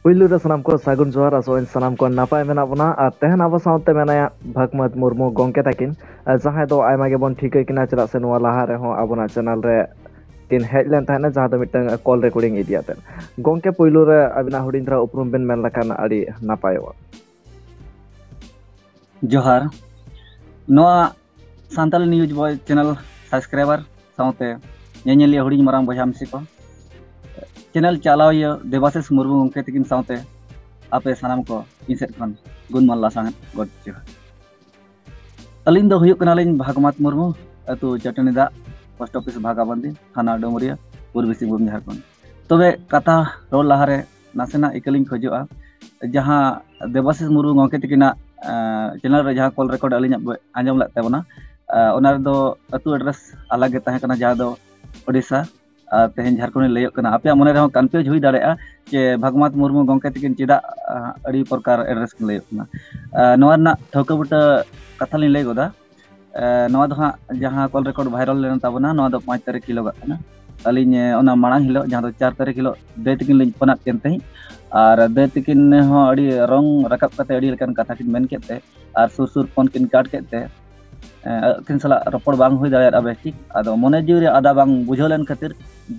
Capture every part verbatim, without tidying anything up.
ᱯᱩᱭᱞᱩ ᱨᱮ ᱥᱟᱱᱟᱢ ᱠᱚ ᱥᱟᱹᱜᱩᱱ ᱡᱚᱦᱟᱨ, ᱟᱥᱚᱜ ᱟᱹᱧ ᱥᱟᱱᱟᱢ ᱠᱚ ᱱᱟᱯᱟᱭ ᱢᱮᱱᱟᱜ ᱵᱚᱱᱟ᱾ ᱟᱨ ᱛᱮᱦᱮᱧ ᱟᱵᱚ ᱥᱟᱶᱛᱮ ᱢᱮᱱᱟᱭᱟ ᱵᱷᱟᱜᱽᱢᱟᱛ ᱢᱩᱨᱢᱩ ᱜᱚᱢᱠᱮ ᱛᱟᱹᱠᱤᱱ, ᱟᱨ ᱡᱟᱦᱟᱸᱭ ᱫᱚ ᱟᱭᱢᱟ ᱜᱮᱵᱚᱱ ᱴᱷᱤᱠᱟᱹᱭ ᱠᱤᱱᱟ, ᱪᱮᱫᱟᱜ ᱥᱮ ᱱᱚᱣᱟ ᱞᱟᱦᱟ ᱨᱮᱦᱚᱸ ᱟᱵᱚᱱᱟᱜ ᱪᱮᱱᱮᱞ ᱨᱮ ᱠᱤᱱ ᱦᱮᱡ ᱞᱮᱱ ᱛᱟᱦᱮᱱᱟ, ᱡᱟᱦᱟᱸ ᱫᱚ ᱢᱤᱫᱴᱟᱝ ᱠᱚᱞ ᱨᱮᱠᱚᱨᱰᱤᱝ ᱤᱫᱤ ᱟᱛᱮᱫ᱾ ᱜᱚᱢᱠᱮ, ᱯᱩᱭᱞᱩ ᱨᱮ ᱟᱹᱵᱤᱱᱟᱜ ᱦᱩᱰᱤᱧ ᱫᱷᱟᱨᱟ ᱩᱯᱨᱩᱢ ᱵᱤᱱ ᱢᱮᱱ ᱞᱮᱠᱷᱟᱱ ᱟᱹᱰᱤ ᱱᱟᱯᱟᱭᱚᱜᱼᱟ᱾ ᱡᱚᱦᱟᱨ᱾ ᱱᱚᱣᱟ ᱥᱟᱱᱛᱟᱲᱤ ᱱᱤᱭᱩᱡᱽ ᱵᱚᱭ ᱪᱮᱱᱮᱞ ᱥᱟᱵᱥᱠᱨᱟᱭᱵᱟᱨ ᱥᱟᱶᱛᱮ ᱧᱮᱧᱮᱞᱤᱭᱟᱹ ᱦᱩᱰᱤᱧ ᱢᱟᱨᱟᱝ ᱵᱚᱭᱦᱟ ᱢᱤᱥᱤ ᱠᱚ, ᱪᱮᱱᱮᱞ ᱪᱟᱞᱟᱣᱤᱭᱟᱹ ᱫᱮᱵᱟᱥᱤᱥ ᱢᱩᱨᱢᱩ ᱜᱚᱢᱠᱮ ᱛᱤᱠᱤᱱ ᱥᱟᱶᱛᱮ ᱟᱯᱮ ᱥᱟᱱᱟᱢ ᱠᱚ ᱤᱧ ᱥᱮᱫ ᱠᱷᱚᱱ ᱜᱩᱱᱢᱟᱱ ᱞᱟᱥᱟᱝ ᱜᱚᱰ ᱡᱚᱦᱟᱨ᱾ ᱟᱹᱞᱤᱧ ᱫᱚ ᱦᱩᱭᱩᱜ ᱠᱟᱱᱟᱞᱤᱧ ᱵᱷᱟᱜᱽᱢᱟᱛ ᱢᱩᱨᱢᱩ, ᱟᱹᱛᱩ ᱪᱟᱹᱴᱟᱹᱱᱤ ᱫᱟᱜ, ᱯᱳᱥᱴ ᱚᱯᱷᱤᱥ ᱵᱷᱟᱜᱟᱵᱟᱱᱫᱤ, ᱛᱷᱟᱱᱟ ᱰᱩᱢᱩᱨᱤᱭᱟᱹ, ᱯᱩᱨᱵᱤ ᱥᱤᱝᱵᱷᱩᱢ, ᱡᱷᱟᱲᱠᱷᱚᱸᱰ᱾ ᱛᱚᱵᱮ ᱠᱟᱛᱷᱟ ᱨᱚᱲ ᱞᱟᱦᱟᱨᱮ ᱱᱟᱥᱮᱱᱟᱜ ᱤᱠᱟᱹ ᱞᱤᱧ ᱠᱷᱚᱡᱚᱜᱼᱟ, ᱡᱟᱦᱟᱸ ᱫᱮᱵᱟᱥᱤᱥ ᱢᱩᱨᱢᱩ ᱜᱚᱢᱠᱮ ᱛᱤᱠᱤᱱᱟᱜ ᱪᱮᱱᱮᱞ ᱨᱮ ᱡᱟᱦᱟᱸ ᱠᱚᱞ ᱨᱮᱠᱚᱨᱰ ᱟᱹᱞᱤᱧᱟᱜ ᱵᱚ-, ᱟᱸᱡᱚᱢ ᱞᱮᱫ ᱛᱟᱵᱚᱱᱟ, ᱟᱸ, ᱚᱱᱟ ᱨᱮᱫᱚ ᱟᱹᱛᱩ ᱮᱰᱨᱮᱥ ᱟᱞᱟᱜᱽ ᱜᱮ ᱛᱟᱦᱮᱸ ᱠᱟᱱᱟ, ᱡᱟᱦᱟᱸ ᱫᱚ ᱳᱰᱤᱥᱟ, ᱟᱨ ᱛᱮᱦᱮᱧ ᱡᱷᱟᱲᱠᱷᱚᱸᱰ ᱞᱤᱧ ᱞᱟᱹᱭᱚᱜ ᱠᱟᱱᱟ᱾ ᱟᱯᱮᱭᱟᱜ ᱢᱚᱱᱮ ᱨᱮᱦᱚᱸ ᱠᱚᱱᱯᱷᱤᱭᱩᱡᱽ ᱦᱩᱭ ᱫᱟᱲᱮᱭᱟᱜᱼᱟ ᱡᱮ ᱵᱷᱟᱜᱽᱢᱟᱛ ᱢᱩᱨᱢᱩ ᱜᱚᱢᱠᱮ ᱛᱤᱠᱤᱱ ᱪᱮᱫᱟᱜ, ᱟᱸ, ᱟᱹᱰᱤ ᱯᱨᱚᱠᱟᱨ ᱮᱰᱨᱮᱥ ᱠᱤᱱ ᱞᱟᱹᱭᱚᱜ ᱠᱟᱱᱟ᱾ ᱟᱸ, ᱱᱚᱣᱟ ᱨᱮᱱᱟᱜ ᱴᱷᱟᱹᱣᱠᱟᱹ ᱵᱩᱴᱟᱹ ᱠᱟᱛᱷᱟ ᱞᱤᱧ ᱞᱟᱹᱭ ᱜᱚᱫᱟ᱾ ᱮ, ᱱᱚᱣᱟ ᱫᱚ ᱦᱟᱸᱜ ᱡᱟᱦᱟᱸ ᱠᱚᱞ ᱨᱮᱠᱚᱨᱰ ᱵᱷᱟᱭᱨᱟᱞ ᱞᱮᱱ ᱛᱟᱵᱚᱱᱟ, ᱱᱚᱣᱟ ᱫᱚ ᱯᱟᱸᱪ ᱛᱟᱹᱨᱤᱠᱷ ᱦᱤᱞᱳᱜᱟᱜ ᱠᱟᱱᱟ᱾ ᱟᱹᱞᱤᱧ, ᱮ, ᱚᱱᱟ ᱢᱟᱲᱟᱝ ᱦᱤᱞᱳᱜ, ᱡᱟᱦᱟᱸ ᱫᱚ ᱪᱟᱨ ᱛᱟᱹᱨᱤᱠᱷ ᱦᱤᱞᱳᱜ ᱫᱟᱹᱭ ᱛᱟᱹᱠᱤᱱ ᱞᱤᱧ ᱯᱷᱳᱱᱟᱫ ᱠᱤᱱ ᱛᱟᱦᱮᱸᱫ, ᱟᱨ ᱫᱟᱹᱭ ᱛᱟᱹᱠᱤᱱ ᱦᱚᱸ ᱟᱹᱰᱤ ᱨᱚᱝ ᱨᱟᱠᱟᱵ ᱠᱟᱛᱮ ᱟᱹᱰᱤ ᱞᱮᱠᱟᱱ ᱠᱟᱛᱷᱟ ᱠᱤᱱ ᱢᱮᱱ ᱠᱮᱫ ᱛᱮ, ᱟᱨ ᱥᱩᱨ ᱥᱩᱨ ᱯᱷᱳᱱ ᱠᱤᱱ ᱠᱟᱴ ᱠᱮᱫ ᱛᱮ, ᱮ, ᱟᱹᱠᱤᱱ ᱥᱟᱞᱟᱜ ᱨᱚᱯᱚᱲ ᱵᱟᱝ ᱦᱩᱭ ᱫᱟᱲᱮᱭᱟᱫᱼᱟ ᱵᱮᱥ ᱴᱷᱤᱠ᱾ ᱟᱫᱚ ᱢᱚᱱᱮ ᱡᱤᱣᱤ ᱨᱮ ᱟᱫᱟ ᱵᱟᱝ ᱵᱩᱡᱷᱟᱹᱣ ᱞᱮᱱ ᱠᱷᱟᱹᱛᱤᱨ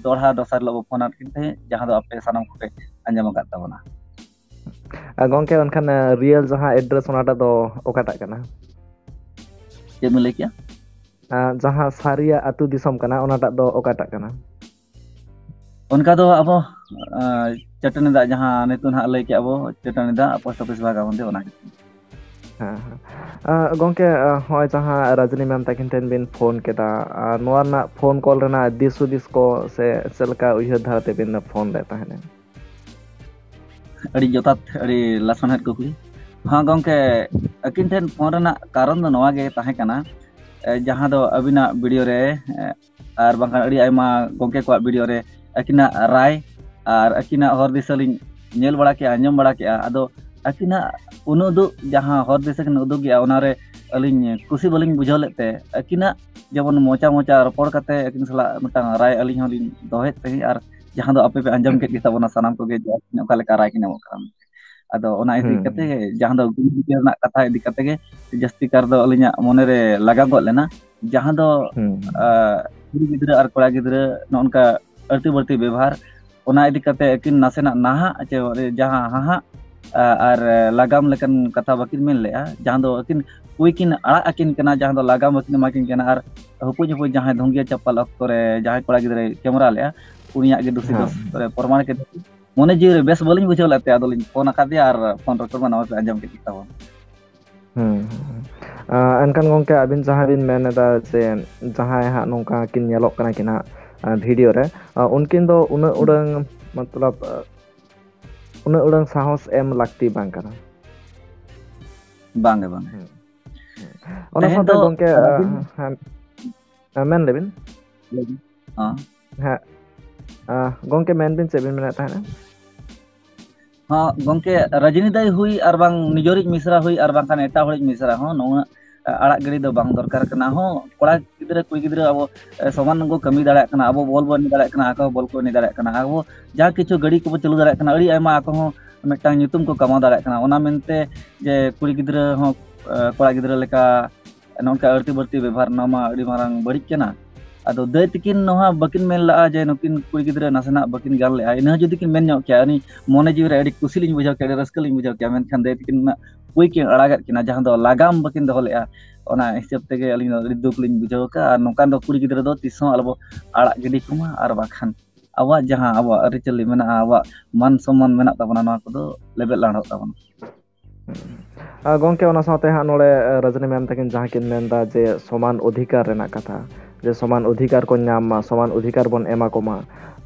ᱫᱚᱦᱲᱟ ᱫᱚᱥᱟᱨ ᱦᱤᱞᱳᱜ ᱵᱚ ᱯᱷᱳᱱᱟᱫ ᱠᱤᱱ ᱛᱟᱦᱮᱸᱫ, ᱡᱟᱦᱟᱸ ᱫᱚ ᱟᱯᱮ ᱥᱟᱱᱟᱢ ᱠᱚᱯᱮ ᱟᱸᱡᱚᱢ ᱟᱠᱟᱫ ᱛᱟᱵᱚᱱᱟ᱾ ᱟᱨ ᱜᱚᱢᱠᱮ, ᱮᱱᱠᱷᱟᱱ, ᱮ, ᱨᱤᱭᱮᱞ ᱡᱟᱦᱟᱸ ᱮᱰᱨᱮᱥ, ᱚᱱᱟᱴᱟᱜ ᱫᱚ ᱚᱠᱟᱴᱟᱜ ᱠᱟᱱᱟ? ᱪᱮᱫ ᱵᱤᱱ ᱞᱟᱹᱭ ᱠᱮᱜᱼᱟ? ᱟᱨ ᱡᱟᱦᱟᱸ ᱥᱟᱹᱨᱤᱭᱟᱜ ᱟᱹᱛᱩ ᱫᱤᱥᱚᱢ ᱠᱟᱱᱟ, ᱚᱱᱟᱴᱟᱜ ᱫᱚ ᱚᱠᱟᱴᱟᱜ ᱠᱟᱱᱟ? ᱚᱱᱠᱟ ᱫᱚ ᱟᱵᱚ, ᱟᱸ, ᱪᱟᱹᱴᱟᱹᱱᱤ ᱫᱟᱜ, ᱡᱟᱦᱟᱸ ᱱᱤᱛᱚᱜ ᱱᱟᱦᱟᱜ ᱞᱟᱹᱭ ᱠᱮᱜᱼᱟ ᱵᱚ, ᱪᱟᱹᱴᱟᱹᱱᱤ ᱫᱟᱜ ᱯᱳᱥᱴ ᱚᱯᱷᱤᱥ ᱵᱷᱟᱜᱟᱵᱚᱱᱫᱤ, ᱚᱱᱟ ᱜᱮ᱾ ᱦᱮᱸ, ᱦᱮᱸ᱾ ᱟᱸ, ᱜᱚᱢᱠᱮ, ᱟᱸ, ᱦᱚᱸᱜᱼᱚᱭ ᱡᱟᱦᱟᱸ ᱨᱟᱡᱽᱱᱤ ᱢᱮᱢ ᱛᱟᱹᱠᱤᱱ ᱴᱷᱮᱱ ᱵᱤᱱ ᱯᱷᱳᱱ ᱠᱮᱫᱟ, ᱟᱨ ᱱᱚᱣᱟ ᱨᱮᱱᱟᱜ ᱯᱷᱳᱱ ᱠᱚᱞ ᱨᱮᱱᱟᱜ ᱫᱤᱥ ᱦᱩᱫᱤᱥ ᱠᱚ ᱥᱮ ᱪᱮᱫ ᱞᱮᱠᱟ ᱩᱭᱦᱟᱹᱨ ᱫᱷᱟᱨᱟ ᱛᱮᱵᱤᱱ ᱯᱷᱳᱱ ᱞᱮᱫ ᱛᱟᱦᱮᱸᱫ? ᱟᱹᱰᱤ ᱡᱚᱛᱷᱟᱛ, ᱟᱹᱰᱤ ᱞᱟᱥᱟᱱᱦᱮᱫ ᱠᱩᱠᱞᱤ᱾ ᱦᱮᱸ ᱜᱚᱢᱠᱮ, ᱟᱹᱠᱤᱱ ᱴᱷᱮᱱ ᱯᱷᱳᱱ ᱨᱮᱱᱟᱜ ᱠᱟᱨᱚᱱ ᱫᱚ ᱱᱚᱣᱟ ᱜᱮ ᱛᱟᱦᱮᱸ ᱠᱟᱱᱟ, ᱮ, ᱡᱟᱦᱟᱸ ᱫᱚ ᱟᱹᱵᱤᱱᱟᱜ ᱵᱷᱤᱰᱤᱭᱳ ᱨᱮ, ᱮ, ᱟᱨ ᱵᱟᱝᱠᱷᱟᱱ ᱟᱹᱰᱤ ᱟᱭᱢᱟ ᱜᱚᱢᱠᱮ ᱠᱚᱣᱟᱜ ᱵᱷᱤᱰᱤᱭᱳ ᱨᱮ ᱟᱹᱠᱤᱱᱟᱜ ᱨᱟᱭ ᱟᱨ ᱟᱹᱠᱤᱱᱟᱜ ᱦᱚᱨ ᱫᱤᱥᱟᱹ ᱞᱤᱧ ᱧᱮᱞ ᱵᱟᱲᱟ ᱠᱮᱜᱼᱟ, ᱟᱸᱡᱚᱢ ᱵᱟᱲᱟ ᱠᱮᱜᱼᱟ᱾ ᱟᱫᱚ ᱟᱹᱠᱤᱱᱟᱜ ᱩᱱᱟᱹᱜ ᱩᱫᱩᱜ, ᱡᱟᱦᱟᱸ ᱦᱚᱨ ᱫᱤᱥᱟᱹ ᱠᱤᱱ ᱩᱫᱩᱜ ᱜᱮᱭᱟ, ᱚᱱᱟᱨᱮ ᱟᱹᱞᱤᱧ ᱠᱩᱥᱤ ᱵᱟᱹᱞᱤᱧ ᱵᱩᱡᱷᱟᱹᱣ ᱞᱮᱫ ᱛᱮ, ᱟᱹᱠᱤᱱᱟᱜ ᱡᱮᱢᱚᱱ ᱢᱚᱪᱟ ᱢᱚᱪᱟ ᱨᱚᱯᱚᱲ ᱠᱟᱛᱮ ᱟᱹᱠᱤᱱ ᱥᱟᱞᱟᱜ ᱢᱤᱫᱴᱟᱝ ᱨᱟᱭ ᱟᱹᱞᱤᱧ ᱦᱚᱸᱞᱤᱧ ᱫᱚᱦᱚᱭᱮᱫ ᱛᱟᱦᱮᱸᱫ, ᱟᱨ ᱡᱟᱦᱟᱸ ᱫᱚ ᱟᱯᱮ ᱯᱮ ᱟᱸᱡᱚᱢ ᱠᱮᱫ ᱜᱮ ᱛᱟᱵᱚᱱᱟ ᱥᱟᱱᱟᱢ ᱠᱚᱜᱮ, ᱡᱮ ᱚᱠᱟ ᱞᱮᱠᱟ ᱨᱟᱭ ᱠᱤᱱ ᱮᱢᱚᱜ ᱠᱟᱱᱟ᱾ ᱟᱫᱚ ᱚᱱᱟ ᱤᱫᱤ ᱠᱟᱛᱮ ᱡᱟᱦᱟᱸ ᱫᱚ ᱜᱩᱱ ᱵᱤᱪᱟᱹᱨ ᱨᱮᱱᱟᱜ ᱠᱟᱛᱷᱟ ᱤᱫᱤ ᱠᱟᱛᱮ ᱜᱮ ᱡᱟᱹᱥᱛᱤ ᱠᱟᱨ ᱫᱚ ᱟᱹᱞᱤᱧᱟᱜ ᱢᱚᱱᱮ ᱨᱮ ᱞᱟᱜᱟᱣ ᱜᱚᱫ ᱞᱮᱱᱟ, ᱡᱟᱦᱟᱸ ᱫᱚ ᱦᱩᱸ᱾ ᱟᱸ, ᱠᱩᱲᱤ ᱜᱤᱫᱽᱨᱟᱹ ᱟᱨ ᱠᱚᱲᱟ ᱜᱤᱫᱽᱨᱟᱹ ᱱᱚᱜᱼᱚ ᱱᱚᱝᱠᱟ ᱟᱹᱲᱛᱤ ᱵᱟᱹᱲᱛᱤ ᱵᱮᱵᱷᱟᱨ, ᱚᱱᱟ ᱤᱫᱤ ᱠᱟᱛᱮ ᱟᱹᱠᱤᱱ ᱱᱟᱥᱮᱱᱟᱜ ᱱᱟᱦᱟᱜ ᱪᱮ ᱡᱟᱦᱟᱸ ᱦᱟᱦᱟᱜ, ᱟᱸ, ᱟᱨ ᱞᱟᱜᱟᱢ ᱞᱮᱠᱟᱱ ᱠᱟᱛᱷᱟ ᱵᱟᱹᱠᱤᱱ ᱢᱮᱱ ᱞᱮᱜᱼᱟ, ᱡᱟᱦᱟᱸ ᱫᱚ ᱟᱹᱠᱤᱱ ᱠᱩᱭ ᱠᱤᱱ ᱟᱲᱟᱜ ᱟᱹᱠᱤᱱ ᱠᱟᱱᱟ, ᱡᱟᱦᱟᱸ ᱫᱚ ᱞᱟᱜᱟᱢ ᱵᱟᱹᱠᱤᱱ ᱮᱢᱟ ᱠᱤᱱ ᱠᱟᱱᱟ, ᱟᱨ ᱦᱩᱯᱩᱡ ᱦᱩᱯᱩᱡ ᱡᱟᱦᱟᱸᱭ ᱫᱷᱩᱝᱜᱤᱭᱟᱹ ᱪᱟᱯᱟᱞ ᱚᱠᱛᱚ ᱨᱮ ᱡᱟᱦᱟᱸᱭ ᱠᱚᱲᱟ ᱜᱤᱫᱽᱨᱟᱹᱭ ᱠᱮᱢᱮᱨᱟ ᱞᱮᱜᱼᱟ, ᱩᱱᱤᱭᱟᱜ ᱜᱮ ᱫᱩᱥᱤ ᱦᱮᱸ᱾ ᱫᱚ ᱯᱨᱚᱢᱟᱬ ᱠᱮᱫᱟ᱾ ᱢᱚᱱᱮ ᱡᱤᱣᱤ ᱨᱮ ᱵᱮᱥ ᱵᱟᱹᱞᱤᱧ ᱵᱩᱡᱷᱟᱹᱣ ᱞᱮᱫ ᱛᱮ ᱟᱫᱚᱞᱤᱧ ᱯᱷᱳᱱ ᱟᱠᱟᱫᱮᱭᱟ ᱟᱨ ᱯᱷᱳᱱ ᱨᱮᱠᱚᱨᱰ ᱢᱟ ᱱᱚᱣᱟ ᱯᱮ ᱟᱸᱡᱚᱢ ᱠᱮᱫ ᱜᱮ ᱛᱟᱵᱚᱱ᱾ ᱦᱩᱸ, ᱦᱩᱸ, ᱦᱩᱸ᱾ ᱟᱸ, ᱮᱱᱠᱷᱟᱱ ᱜᱚᱝᱠᱮ, ᱟᱹᱵᱤᱱ ᱡᱟᱦᱟᱸ ᱵᱤᱱ ᱢᱮᱱ ᱮᱫᱟ ᱡᱮ ᱡᱟᱦᱟᱸᱭ ᱦᱟᱸᱜ ᱱᱚᱝᱠᱟ ᱠᱤᱱ ᱧᱮᱞᱚᱜ ᱠᱟᱱᱟ ᱠᱤᱱ ᱦᱟᱸᱜ, ᱟᱸ, ᱵᱷᱤᱰᱤᱭᱳ ᱨᱮ, ᱟᱸ, ᱩᱱᱠᱤᱱ ᱫᱚ ᱩᱱᱟᱹᱜ ᱩᱰᱟᱹᱝ, ᱢᱚᱛᱞᱚᱵ, ᱟᱸ, ᱩᱱᱟᱹᱜ ᱩᱰᱟᱹᱝ ᱥᱟᱦᱚᱥ ᱮᱢ ᱞᱟᱹᱠᱛᱤ ᱵᱟᱝ ᱠᱟᱱᱟ᱾ ᱵᱟᱝ ᱜᱮ, ᱵᱟᱝ ᱜᱮ᱾ ᱦᱩᱸ, ᱦᱩᱸ᱾ ᱚᱱᱟ ᱛᱮᱦᱮᱧ ᱥᱟᱶᱛᱮ ᱫᱚ ᱜᱚᱝᱠᱮ, ᱟᱹᱵᱤᱱ ᱟᱸ, ᱦᱮᱸ, ᱦᱮᱸ, ᱢᱮᱱ ᱞᱮᱵᱤᱱ᱾ ᱞᱟᱹᱭ ᱵᱤᱱ᱾ ᱦᱚᱸ᱾ ᱦᱮᱸ᱾ ᱟᱸ, ᱜᱚᱝᱠᱮ, ᱢᱮᱱ ᱵᱤᱱ, ᱪᱮᱫ ᱵᱤᱱ ᱢᱮᱱᱮᱫ ᱛᱟᱦᱮᱸᱱᱟ? ᱦᱚᱸ, ᱜᱚᱝᱠᱮ, ᱨᱟᱡᱽᱱᱤᱛᱟᱭ ᱦᱩᱭ ᱟᱨ ᱵᱟᱝ ᱱᱤᱡᱚᱨᱤᱡ ᱢᱤᱥᱨᱟ ᱦᱩᱭ ᱟᱨ ᱵᱟᱝᱠᱷᱟᱱ ᱮᱴᱟᱜ ᱦᱚᱲᱤᱡ ᱢᱤᱥᱨᱟ ᱦᱚᱸ ᱱᱩᱱᱟᱹᱜ ᱟᱲᱟᱜ ᱜᱤᱰᱤ ᱫᱚ ᱵᱟᱝ ᱫᱚᱨᱠᱟᱨ ᱠᱟᱱᱟ᱾ ᱦᱚᱸ, ᱠᱚᱲᱟ ᱜᱤᱫᱽᱨᱟᱹ, ᱠᱩᱲᱤ ᱜᱤᱫᱽᱨᱟᱹ ᱟᱵᱚ, ᱮ, ᱥᱚᱢᱟᱱ ᱠᱚ ᱠᱟᱹᱢᱤ ᱫᱟᱲᱮᱭᱟᱜ ᱠᱟᱱᱟ, ᱟᱵᱚ ᱵᱚᱞ ᱵᱚᱱ ᱮᱱᱮᱡ ᱫᱟᱲᱮᱭᱟᱜ ᱠᱟᱱᱟ, ᱟᱠᱚ ᱦᱚᱸ ᱵᱚᱞ ᱠᱚ ᱮᱱᱮᱡ ᱫᱟᱲᱮᱭᱟᱜ ᱠᱟᱱᱟ, ᱟᱵᱚ ᱡᱟᱦᱟᱸ ᱠᱤᱪᱷᱩ ᱜᱟᱹᱰᱤ ᱠᱚᱵᱚ ᱪᱟᱹᱞᱩ ᱫᱟᱲᱮᱭᱟᱜ ᱠᱟᱱᱟ, ᱟᱹᱰᱤ ᱟᱭᱢᱟ ᱟᱠᱚ ᱦᱚᱸ ᱢᱤᱫᱴᱟᱝ ᱧᱩᱛᱩᱢ ᱠᱚ ᱠᱟᱢᱟᱣ ᱫᱟᱲᱮᱭᱟᱜ ᱠᱟᱱᱟ᱾ ᱚᱱᱟ ᱢᱮᱱᱛᱮ ᱡᱮ ᱠᱩᱲᱤ ᱜᱤᱫᱽᱨᱟᱹ ᱦᱚᱸ, ᱮ, ᱠᱚᱲᱟ ᱜᱤᱫᱽᱨᱟᱹ ᱞᱮᱠᱟ ᱱᱚᱝᱠᱟ ᱟᱹᱲᱛᱤ ᱵᱟᱹᱲᱛᱤ ᱵᱮᱵᱚᱦᱟᱨ, ᱱᱚᱣᱟ ᱢᱟ ᱟᱹᱰᱤ ᱢᱟᱨᱟᱝ ᱵᱟᱹᱲᱤᱡ ᱠᱟᱱᱟ᱾ ᱟᱫᱚ ᱫᱟᱹᱭ ᱛᱟᱹᱠᱤᱱ ᱱᱚᱣᱟ ᱵᱟᱹᱠᱤᱱ ᱢᱮᱱ ᱞᱟᱜᱼᱟ ᱡᱮ ᱱᱩᱠᱤᱱ ᱠᱩᱲᱤ ᱜᱤᱫᱽᱨᱟᱹ ᱱᱟᱥᱮᱱᱟᱜ ᱵᱟᱹᱠᱤᱱ ᱜᱟᱱ ᱞᱮᱜᱼᱟ, ᱤᱱᱟᱹ ᱦᱚᱸ ᱡᱩᱫᱤ ᱠᱤᱱ ᱢᱮᱱ ᱧᱚᱜ ᱠᱮᱭᱟ, ᱟᱹᱞᱤᱧ ᱢᱚᱱᱮ ᱡᱤᱣᱤ ᱨᱮ ᱟᱹᱰᱤ ᱠᱩᱥᱤ ᱞᱤᱧ ᱵᱩᱡᱷᱟᱹᱣ ᱠᱮᱭᱟ, ᱟᱹᱰᱤ ᱨᱟᱹᱥᱠᱟᱹ ᱞᱤᱧ ᱵᱩᱡᱷᱟᱹᱣ ᱠᱮᱭᱟ᱾ ᱢᱮᱱᱠᱷᱟᱱ ᱫᱟᱹᱭ ᱛᱟᱹᱠᱤᱱ ᱚᱱᱟ ᱠᱩᱭ ᱠᱤᱱ ᱟᱲᱟᱜᱟᱫ ᱠᱤᱱᱟ, ᱡᱟᱦᱟᱸ ᱫᱚ ᱞᱟᱜᱟᱢ ᱵᱟᱹᱠᱤᱱ ᱫᱚᱦᱚ ᱞᱮᱜᱼᱟ, ᱚᱱᱟ ᱦᱤᱥᱟᱹᱵ ᱛᱮᱜᱮ ᱟᱹᱞᱤᱧ ᱫᱚ ᱟᱹᱰᱤ ᱫᱩᱠ ᱞᱤᱧ ᱵᱩᱡᱷᱟᱹᱣ ᱠᱟᱜᱼᱟ᱾ ᱟᱨ ᱱᱚᱝᱠᱟᱱ ᱫᱚ ᱠᱩᱲᱤ ᱜᱤᱫᱽᱨᱟᱹ ᱫᱚ ᱛᱤᱥ ᱦᱚᱸ ᱟᱞᱚᱵᱚ ᱟᱲᱟᱜ ᱜᱤᱰᱤ ᱠᱚᱢᱟ, ᱟᱨ ᱵᱟᱠᱷᱟᱱ ᱟᱵᱚᱣᱟᱜ ᱡᱟᱦᱟᱸ ᱟᱵᱚᱣᱟᱜ ᱟᱹᱨᱤᱪᱟᱹᱞᱤ ᱢᱮᱱᱟᱜᱼᱟ, ᱟᱵᱚᱣᱟᱜ ᱢᱟᱱ ᱥᱚᱱᱢᱟᱱ ᱢᱮᱱᱟᱜ ᱛᱟᱵᱚᱱᱟ, ᱱᱚᱣᱟ ᱠᱚᱫᱚ ᱞᱮᱵᱮᱫ ᱞᱟᱸᱰᱚᱜ ᱛᱟᱵᱚᱱᱟ᱾ ᱟᱨ ᱜᱚᱝᱠᱮ, ᱚᱱᱟ ᱥᱟᱶᱛᱮ ᱦᱟᱸᱜ ᱱᱚᱰᱮ, ᱮ, ᱨᱚᱡᱽᱱᱤ ᱢᱮᱢ ᱛᱟᱹᱠᱤᱱ ᱡᱟᱦᱟᱸ ᱠᱤᱱ ᱢᱮᱱᱫᱟ ᱡᱮ ᱥᱚᱢᱟᱱ ᱚᱫᱷᱤᱠᱟᱨ ᱨᱮᱱᱟᱜ ᱠᱟᱛᱷᱟ, ᱡᱮ ᱥᱚᱢᱟᱱ ᱚᱫᱷᱤᱠᱟᱨ ᱠᱚ ᱧᱟᱢ ᱢᱟ, ᱥᱚᱢᱟᱱ ᱚᱫᱷᱤᱠᱟᱨ ᱵᱚᱱ ᱮᱢᱟ ᱠᱚᱢᱟ᱾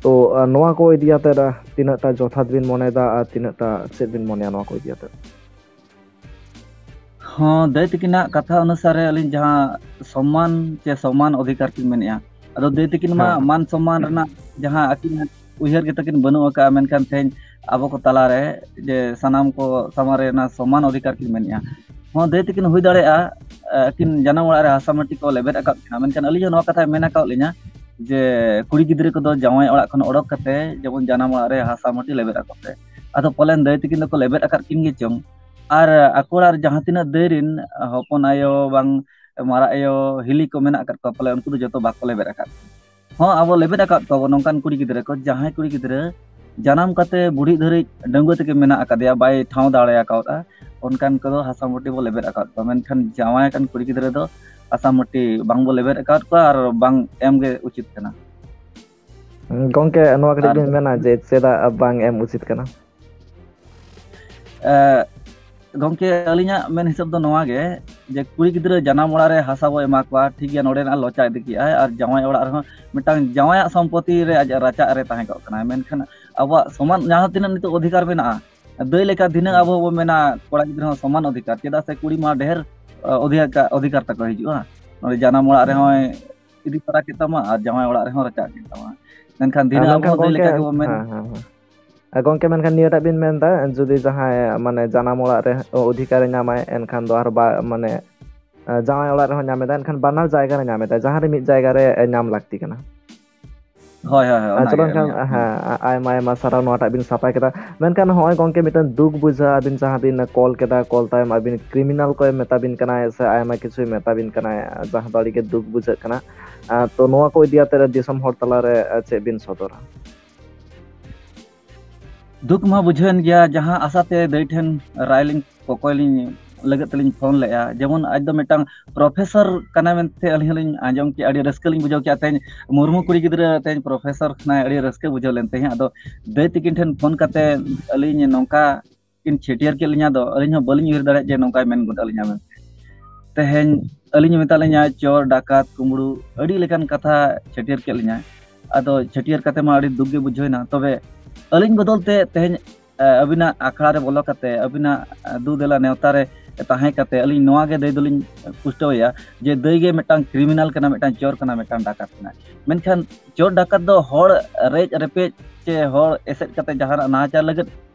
ᱛᱚ, ᱮ, ᱱᱚᱣᱟ ᱠᱚ ᱤᱫᱤ ᱠᱟᱛᱮᱫ, ᱮ, ᱛᱤᱱᱟᱹᱜ ᱴᱟ ᱡᱚᱛᱷᱟᱛ ᱵᱤᱱ ᱢᱚᱱᱮᱭᱮᱫᱟ ᱟᱨ ᱛᱤᱱᱟᱹᱜ ᱴᱟ ᱪᱮᱫ ᱵᱤᱱ ᱢᱚᱱᱮᱭᱟ ᱱᱚᱣᱟ ᱠᱚ ᱤᱫᱤ ᱠᱟᱛᱮᱫ? ᱦᱚᱸ, ᱫᱟᱹᱭ ᱛᱟᱹᱠᱤᱱᱟᱜ ᱠᱟᱛᱷᱟ ᱚᱱᱩᱥᱟᱨᱮ ᱟᱹᱞᱤᱧ ᱡᱟᱦᱟᱸ ᱥᱚᱢᱢᱟᱱ ᱪᱮ ᱥᱚᱢᱟᱱ ᱚᱫᱷᱤᱠᱟᱨ ᱠᱤᱱ ᱢᱮᱱᱮᱜᱼᱟ, ᱟᱫᱚ ᱫᱟᱹᱭ ᱛᱟᱹᱠᱤᱱ ᱢᱟ ᱦᱮᱸ᱾ ᱢᱟᱱ ᱥᱚᱢᱢᱟᱱ ᱨᱮᱱᱟᱜ ᱡᱟᱦᱟᱸ ᱟᱹᱠᱤᱱᱟᱜ ᱩᱭᱦᱟᱹᱨ ᱜᱮ ᱛᱟᱹᱠᱤᱱ ᱵᱟᱹᱱᱩᱜ ᱟᱠᱟᱫᱼᱟ, ᱢᱮᱱᱠᱷᱟᱱ ᱛᱮᱦᱮᱧ ᱟᱵᱚ ᱠᱚ ᱛᱟᱞᱟᱨᱮ ᱡᱮ ᱥᱟᱱᱟᱢ ᱠᱚ ᱥᱟᱢᱟᱝ ᱨᱮ ᱚᱱᱟ ᱥᱚᱢᱟᱱ ᱚᱫᱷᱤᱠᱟᱨ ᱠᱤᱱ ᱢᱮᱱᱮᱜᱼᱟ᱾ ᱦᱚᱸ, ᱫᱟᱹᱭ ᱛᱟᱹᱠᱤᱱ ᱦᱩᱭ ᱫᱟᱲᱮᱭᱟᱜᱼᱟ, ᱟᱹᱠᱤᱱ ᱡᱟᱱᱟᱢ ᱚᱲᱟᱜ ᱨᱮ ᱦᱟᱥᱟ ᱢᱟᱹᱴᱤ ᱠᱚ ᱞᱮᱵᱮᱫ ᱟᱠᱟᱫ ᱠᱤᱱᱟ, ᱢᱮᱱᱠᱷᱟᱱ ᱟᱹᱞᱤᱧ ᱦᱚᱸ ᱱᱚᱣᱟ ᱠᱟᱛᱷᱟᱭ ᱢᱮᱱ ᱟᱠᱟᱫ ᱞᱤᱧᱟ ᱡᱮ ᱠᱩᱲᱤ ᱜᱤᱫᱽᱨᱟᱹ ᱠᱚᱫᱚ ᱡᱟᱶᱟᱭ ᱚᱲᱟᱜ ᱠᱷᱚᱱ ᱚᱰᱚᱠ ᱠᱟᱛᱮ ᱡᱮᱢᱚᱱ ᱡᱟᱱᱟᱢ ᱚᱲᱟᱜ ᱨᱮ ᱦᱟᱥᱟ ᱢᱟᱹᱴᱤ ᱞᱮᱵᱮᱫ ᱟᱠᱚ ᱯᱮ᱾ ᱟᱫᱚ ᱯᱟᱞᱮᱱ ᱫᱟᱹᱭ ᱛᱟᱹᱠᱤᱱ ᱫᱚᱠᱚ ᱞᱮᱵᱮᱫ ᱟᱠᱟᱫ ᱠᱤᱱ ᱜᱮ ᱪᱚᱝ᱾ ᱟᱨ ᱟᱠᱚ ᱚᱲᱟᱜ ᱨᱮ ᱡᱟᱦᱟᱸ ᱛᱤᱱᱟᱹᱜ ᱫᱟᱹᱭ ᱨᱤᱱ ᱦᱚᱯᱚᱱ ᱟᱭᱳ ᱵᱟᱝ ᱢᱟᱨᱟᱜ ᱟᱭᱳ ᱦᱤᱞᱤ ᱠᱚ ᱢᱮᱱᱟᱜ ᱟᱠᱟᱫ ᱠᱚᱣᱟ, ᱯᱟᱞᱮ ᱩᱱᱠᱩ ᱫᱚ ᱡᱚᱛᱚ ᱵᱟᱠᱚ ᱞᱮᱵᱮᱫ ᱟᱠᱟᱫ ᱠᱚᱣᱟ᱾ ᱦᱚᱸ, ᱟᱵᱚ ᱞᱮᱵᱮᱫ ᱟᱠᱟᱫ ᱠᱚᱣᱟ ᱵᱚᱱ ᱱᱚᱝᱠᱟᱱ ᱠᱩᱲᱤ ᱜᱤᱫᱽᱨᱟᱹ ᱠᱚ, ᱡᱟᱦᱟᱸᱭ ᱠᱩᱲᱤ ᱜᱤᱫᱽᱨᱟᱹ ᱡᱟᱱᱟᱢ ᱠᱟᱛᱮ ᱵᱩᱰᱷᱤ ᱫᱷᱟᱹᱨᱤᱡ ᱰᱟᱺᱜᱩᱣᱟᱹ ᱛᱮᱜᱮ ᱢᱮᱱᱟᱜ ᱟᱠᱟᱫᱮᱭᱟ, ᱵᱟᱭ ᱴᱷᱟᱶ ᱫᱟᱲᱮ ᱟᱠᱟᱣᱫᱟ, ᱚᱱᱠᱟᱱ ᱠᱚᱫᱚ ᱦᱟᱥᱟ ᱢᱟᱹᱴᱤ ᱵᱚ ᱞᱮᱵᱮᱫ ᱟᱠᱟᱫ ᱠᱚᱣᱟ᱾ ᱢᱮᱱᱠᱷᱟᱱ ᱡᱟᱶᱟᱭ ᱟᱠᱟᱱ ᱠᱩᱲᱤ ᱜᱤᱫᱽᱨᱟᱹ ᱫᱚ ᱦᱟᱥᱟ ᱢᱟᱹᱴᱤ ᱵᱟᱝ ᱵᱚ ᱞᱮᱵᱮᱫ ᱟᱠᱟᱫ ᱠᱚᱣᱟ ᱟᱨ ᱵᱟᱝ ᱮᱢ ᱜᱮ ᱩᱪᱤᱛ ᱠᱟᱱᱟ᱾ ᱜᱚᱝᱠᱮ, ᱱᱚᱣᱟ ᱠᱟᱹᱴᱤᱡ ᱟᱨ ᱵᱤᱱ ᱢᱮᱱᱟ ᱡᱮ ᱪᱮᱫᱟᱜ ᱵᱟᱝ ᱮᱢ ᱩᱪᱤᱛ ᱠᱟᱱᱟ? ᱮ, ᱜᱚᱝᱠᱮ, ᱟᱹᱞᱤᱧᱟᱜ ᱢᱮᱱ ᱦᱤᱥᱟᱹᱵ ᱫᱚ ᱱᱚᱣᱟ ᱜᱮ, ᱡᱮ ᱠᱩᱲᱤ ᱜᱤᱫᱽᱨᱟᱹ ᱡᱟᱱᱟᱢ ᱚᱲᱟᱜ ᱨᱮ ᱦᱟᱥᱟ ᱵᱚ ᱮᱢᱟ ᱠᱚᱣᱟ, ᱴᱷᱤᱠ ᱜᱮᱭᱟ, ᱱᱚᱰᱮᱱᱟᱜ ᱞᱚᱪᱟ ᱤᱫᱤ ᱠᱮᱜᱼᱟᱭ, ᱟᱨ ᱡᱟᱶᱟᱭ ᱚᱲᱟᱜ ᱨᱮᱦᱚᱸ ᱢᱤᱫᱴᱟᱝ ᱡᱟᱶᱟᱭᱟᱜ ᱥᱚᱢᱯᱚᱛᱤ ᱨᱮ ᱟᱡ ᱨᱟᱪᱟᱜ ᱨᱮ ᱛᱟᱦᱮᱸ ᱠᱚᱜ ᱠᱟᱱᱟᱭ᱾ ᱢᱮᱱᱠᱷᱟᱱ ᱟᱵᱚᱣᱟᱜ ᱥᱚᱢᱟᱱ ᱡᱟᱦᱟᱸ ᱛᱤᱱᱟᱹᱜ ᱱᱤᱛᱚᱜ ᱚᱫᱷᱤᱠᱟᱨ ᱢᱮᱱᱟᱜᱼᱟ, ᱫᱟᱹᱭ ᱞᱮᱠᱟ ᱫᱷᱤᱱᱟᱹᱝ ᱟᱵᱚ ᱵᱚ ᱢᱮᱱᱟ ᱠᱚᱲᱟ ᱜᱤᱫᱽᱨᱟᱹ ᱦᱚᱸ ᱥᱚᱢᱟᱱ ᱚᱫᱷᱤᱠᱟᱨ, ᱪᱮᱫᱟᱜ ᱥᱮ ᱠᱩᱲᱤ ᱢᱟ ᱰᱷᱮᱨ, ᱚ, ᱚᱫᱷᱤᱠᱟᱨ, ᱚᱫᱷᱤᱠᱟᱨ ᱛᱟᱠᱚ ᱦᱤᱡᱩᱜᱼᱟ᱾ ᱱᱚᱰᱮ ᱡᱟᱱᱟᱢ ᱚᱲᱟᱜ ᱨᱮᱦᱚᱸᱭ ᱤᱫᱤ ᱛᱚᱨᱟ ᱠᱮᱫ ᱛᱟᱢᱟ ᱟᱨ ᱡᱟᱶᱟᱭ ᱚᱲᱟᱜ ᱨᱮᱦᱚᱸ ᱨᱟᱪᱟᱜ ᱠᱮᱫ ᱛᱟᱢᱟ᱾ ᱢᱮᱱᱠᱷᱟᱱ ᱫᱷᱤᱱᱟᱹᱝ ᱟᱵᱚ ᱢᱮᱱᱠᱷᱟᱱ ᱦᱚᱸ ᱫᱟᱹᱭ ᱜᱚᱝᱠᱮ, ᱞᱮᱠᱟ ᱜᱮᱵᱚ ᱢᱮᱱ ᱦᱮᱸ, ᱦᱮᱸ, ᱦᱮᱸ᱾ ᱟᱨ ᱜᱚᱝᱠᱮ, ᱢᱮᱱᱠᱷᱟᱱ ᱱᱤᱭᱟᱹᱴᱟᱜ ᱵᱤᱱ ᱢᱮᱱᱫᱟ, ᱡᱩᱫᱤ ᱡᱟᱦᱟᱸᱭ ᱢᱟᱱᱮ ᱡᱟᱱᱟᱢ ᱚᱲᱟᱜ ᱨᱮ ᱚᱫᱷᱤᱠᱟᱨᱮ ᱧᱟᱢᱟᱭ, ᱮᱱᱠᱷᱟᱱ ᱫᱚ ᱟᱨ ᱵᱟ-, ᱢᱟᱱᱮ, ᱡᱟᱶᱟᱭ ᱚᱲᱟᱜ ᱨᱮᱦᱚᱸ ᱧᱟᱢ ᱮᱫᱟ, ᱮᱱᱠᱷᱟᱱ ᱵᱟᱱᱟᱨ ᱡᱟᱭᱜᱟ ᱨᱮ ᱧᱟᱢ ᱮᱫᱟ, ᱡᱟᱦᱟᱸ ᱨᱮ ᱢᱤᱫ ᱡᱟᱭᱜᱟ ᱨᱮ ᱧᱟᱢ ᱞᱟᱹᱠᱛᱤ ᱠᱟᱱᱟ᱾ ᱦᱳᱭ, ᱦᱳᱭ, ᱦᱳᱭ, ᱟᱨ ᱚᱱᱟᱜᱮ, ᱪᱚᱞᱚ ᱮᱱᱠᱷᱟᱱ, ᱚᱱᱟᱜᱮ᱾ ᱦᱮᱸ, ᱟ-, ᱟᱭᱢᱟ, ᱟᱭᱢᱟ ᱥᱟᱨᱦᱟᱣ ᱱᱚᱣᱟᱴᱟᱜ ᱵᱤᱱ ᱥᱟᱯᱷᱟ ᱠᱮᱫᱟ᱾ ᱢᱮᱱᱠᱷᱟᱱ ᱦᱚᱸᱜᱼᱚᱭ ᱜᱚᱝᱠᱮ, ᱢᱤᱫᱴᱟᱝ ᱫᱩᱠ ᱵᱩᱡᱷᱟᱹᱜᱼᱟ, ᱟᱹᱵᱤᱱ ᱡᱟᱦᱟᱸ ᱵᱤᱱ ᱠᱚᱞ ᱠᱮᱫᱟ, ᱠᱚᱞ ᱛᱟᱭᱚᱢ ᱟᱹᱵᱤᱱ ᱠᱨᱤᱢᱤᱱᱟᱞ ᱠᱚᱭ ᱢᱮᱛᱟ ᱵᱤᱱ ᱠᱟᱱᱟᱭ ᱥᱮ ᱟᱭᱢᱟ ᱠᱤᱪᱷᱩᱭ ᱢᱮᱛᱟ ᱵᱤᱱ ᱠᱟᱱᱟᱭ, ᱡᱟᱦᱟᱸ ᱫᱚ ᱟᱹᱰᱤ ᱜᱮ ᱫᱩᱠ ᱵᱩᱡᱷᱟᱹᱜ ᱠᱟᱱᱟ᱾ ᱟᱨ ᱛᱚ ᱱᱚᱣᱟ ᱠᱚ ᱤᱫᱤ ᱟᱛᱮ ᱨᱮ ᱫᱤᱥᱚᱢ ᱦᱚᱲ ᱛᱟᱞᱟᱨᱮ, ᱟ, ᱪᱮᱫ ᱵᱤᱱ ᱥᱚᱫᱚᱨᱟ? ᱫᱩᱠ ᱢᱟ ᱵᱩᱡᱷᱟᱹᱣᱮᱱ ᱜᱮᱭᱟ, ᱡᱟᱦᱟᱸ ᱟᱥᱟᱛᱮ ᱫᱟᱹᱭ ᱴᱷᱮᱱ ᱨᱟᱭ ᱞᱤᱧ ᱠᱚᱠᱚᱭ ᱞᱤᱧ ᱞᱟᱹᱜᱤᱫ ᱛᱮᱞᱤᱧ ᱯᱷᱳᱱ ᱞᱮᱫᱼᱟ᱾ ᱡᱮᱢᱚᱱ ᱟᱡ ᱫᱚ ᱢᱤᱫᱴᱟᱝ ᱯᱨᱚᱯᱷᱮᱥᱚᱨ ᱠᱟᱱᱟᱭ ᱢᱮᱱᱛᱮ ᱟᱹᱞᱤᱧ ᱦᱚᱸᱞᱤᱧ ᱟᱸᱡᱚᱢ ᱠᱮᱫᱼᱟ, ᱟᱹᱰᱤ ᱨᱟᱹᱥᱠᱟᱹ ᱞᱤᱧ ᱵᱩᱡᱷᱟᱹᱣ ᱠᱮᱫᱼᱟ᱾ ᱛᱮᱦᱮᱧ ᱢᱩᱨᱢᱩ ᱠᱩᱲᱤ ᱜᱤᱫᱽᱨᱟᱹ ᱛᱮᱦᱮᱧ ᱯᱨᱚᱯᱷᱮᱥᱚᱨ ᱠᱟᱱᱟᱭ, ᱟᱹᱰᱤ ᱨᱟᱹᱥᱠᱟᱹ ᱵᱩᱡᱷᱟᱹᱣ ᱞᱮᱱ ᱛᱮᱦᱮᱧ᱾ ᱟᱫᱚ ᱫᱟᱹᱭ ᱛᱤᱠᱤᱱ ᱴᱷᱮᱱ ᱯᱷᱳᱱ ᱠᱟᱛᱮ ᱟᱹᱞᱤᱧ ᱱᱚᱝᱠᱟ ᱠᱤᱱ ᱪᱷᱟᱹᱴᱭᱟᱹᱨ ᱠᱮᱫ ᱞᱤᱧᱟ, ᱫᱚ ᱟᱹᱞᱤᱧ ᱦᱚᱸ ᱵᱟᱹᱞᱤᱧ ᱩᱭᱦᱟᱹᱨ ᱫᱟᱲᱮᱭᱟᱜ ᱡᱮ ᱱᱚᱝᱠᱟᱭ ᱢᱮᱱ ᱜᱚᱫ ᱟᱹᱞᱤᱧᱟ ᱢᱮᱱᱛᱮ᱾ ᱛᱮᱦᱮᱧ ᱟᱹᱞᱤᱧ ᱢᱮᱛᱟᱜ ᱞᱤᱧᱟ ᱪᱳᱨ, ᱰᱟᱠᱟᱛ, ᱠᱩᱢᱵᱽᱲᱩ, ᱟᱹᱰᱤ ᱞᱮᱠᱟᱱ ᱠᱟᱛᱷᱟ ᱪᱷᱟᱹᱴᱭᱟᱹᱨ ᱠᱮᱫ ᱞᱤᱧᱟ᱾ ᱟᱫᱚ ᱪᱷᱟᱹᱴᱭᱟᱹᱨ ᱠᱟᱛᱮ ᱢᱟ ᱟᱹᱰᱤ ᱫᱩᱠ ᱜᱮ ᱵᱩᱡᱷᱟᱹᱣ ᱮᱱᱟ᱾ ᱛᱚᱵᱮ ᱟᱹᱞᱤᱧ ᱵᱚᱫᱚᱞ ᱛᱮ ᱛᱮᱦᱮᱧ, ᱮ, ᱟᱹᱵᱤᱱᱟᱜ ᱟᱠᱷᱲᱟ ᱨᱮ ᱵᱚᱞᱚ ᱠᱟᱛᱮ, ᱟᱹᱵᱤᱱᱟᱜ, ᱮ, ᱫᱩ ᱫᱮᱞᱟ ᱱᱮᱣᱛᱟ ᱨᱮ ᱛᱟᱦᱮᱸ ᱠᱟᱛᱮ ᱟᱹᱞᱤᱧ ᱱᱚᱣᱟ ᱜᱮ ᱫᱟᱹᱭ ᱫᱚᱞᱤᱧ ᱯᱩᱥᱴᱟᱹᱣᱮᱭᱟ ᱡᱮ ᱫᱟᱹᱭ ᱜᱮ ᱢᱤᱫᱴᱟᱝ ᱠᱨᱤᱢᱤᱱᱟᱞ ᱠᱟᱱᱟ, ᱢᱤᱫᱴᱟᱝ ᱪᱳᱨ ᱠᱟᱱᱟ, ᱢᱤᱫᱴᱟᱝ ᱰᱟᱠᱟᱛ ᱠᱟᱱᱟ᱾ ᱢᱮᱱᱠᱷᱟᱱ ᱪᱳᱨ ᱰᱟᱠᱟᱛ ᱫᱚ ᱦᱚᱲ ᱨᱮᱡ ᱨᱮᱯᱮᱡ ᱪᱮ ᱦᱚᱲ ᱮᱥᱮᱫ ᱠᱟᱛᱮ ᱡᱟᱦᱟᱱᱟᱜ ᱱᱟᱦᱟᱪᱟᱨ ᱞᱟᱹᱜᱤᱫ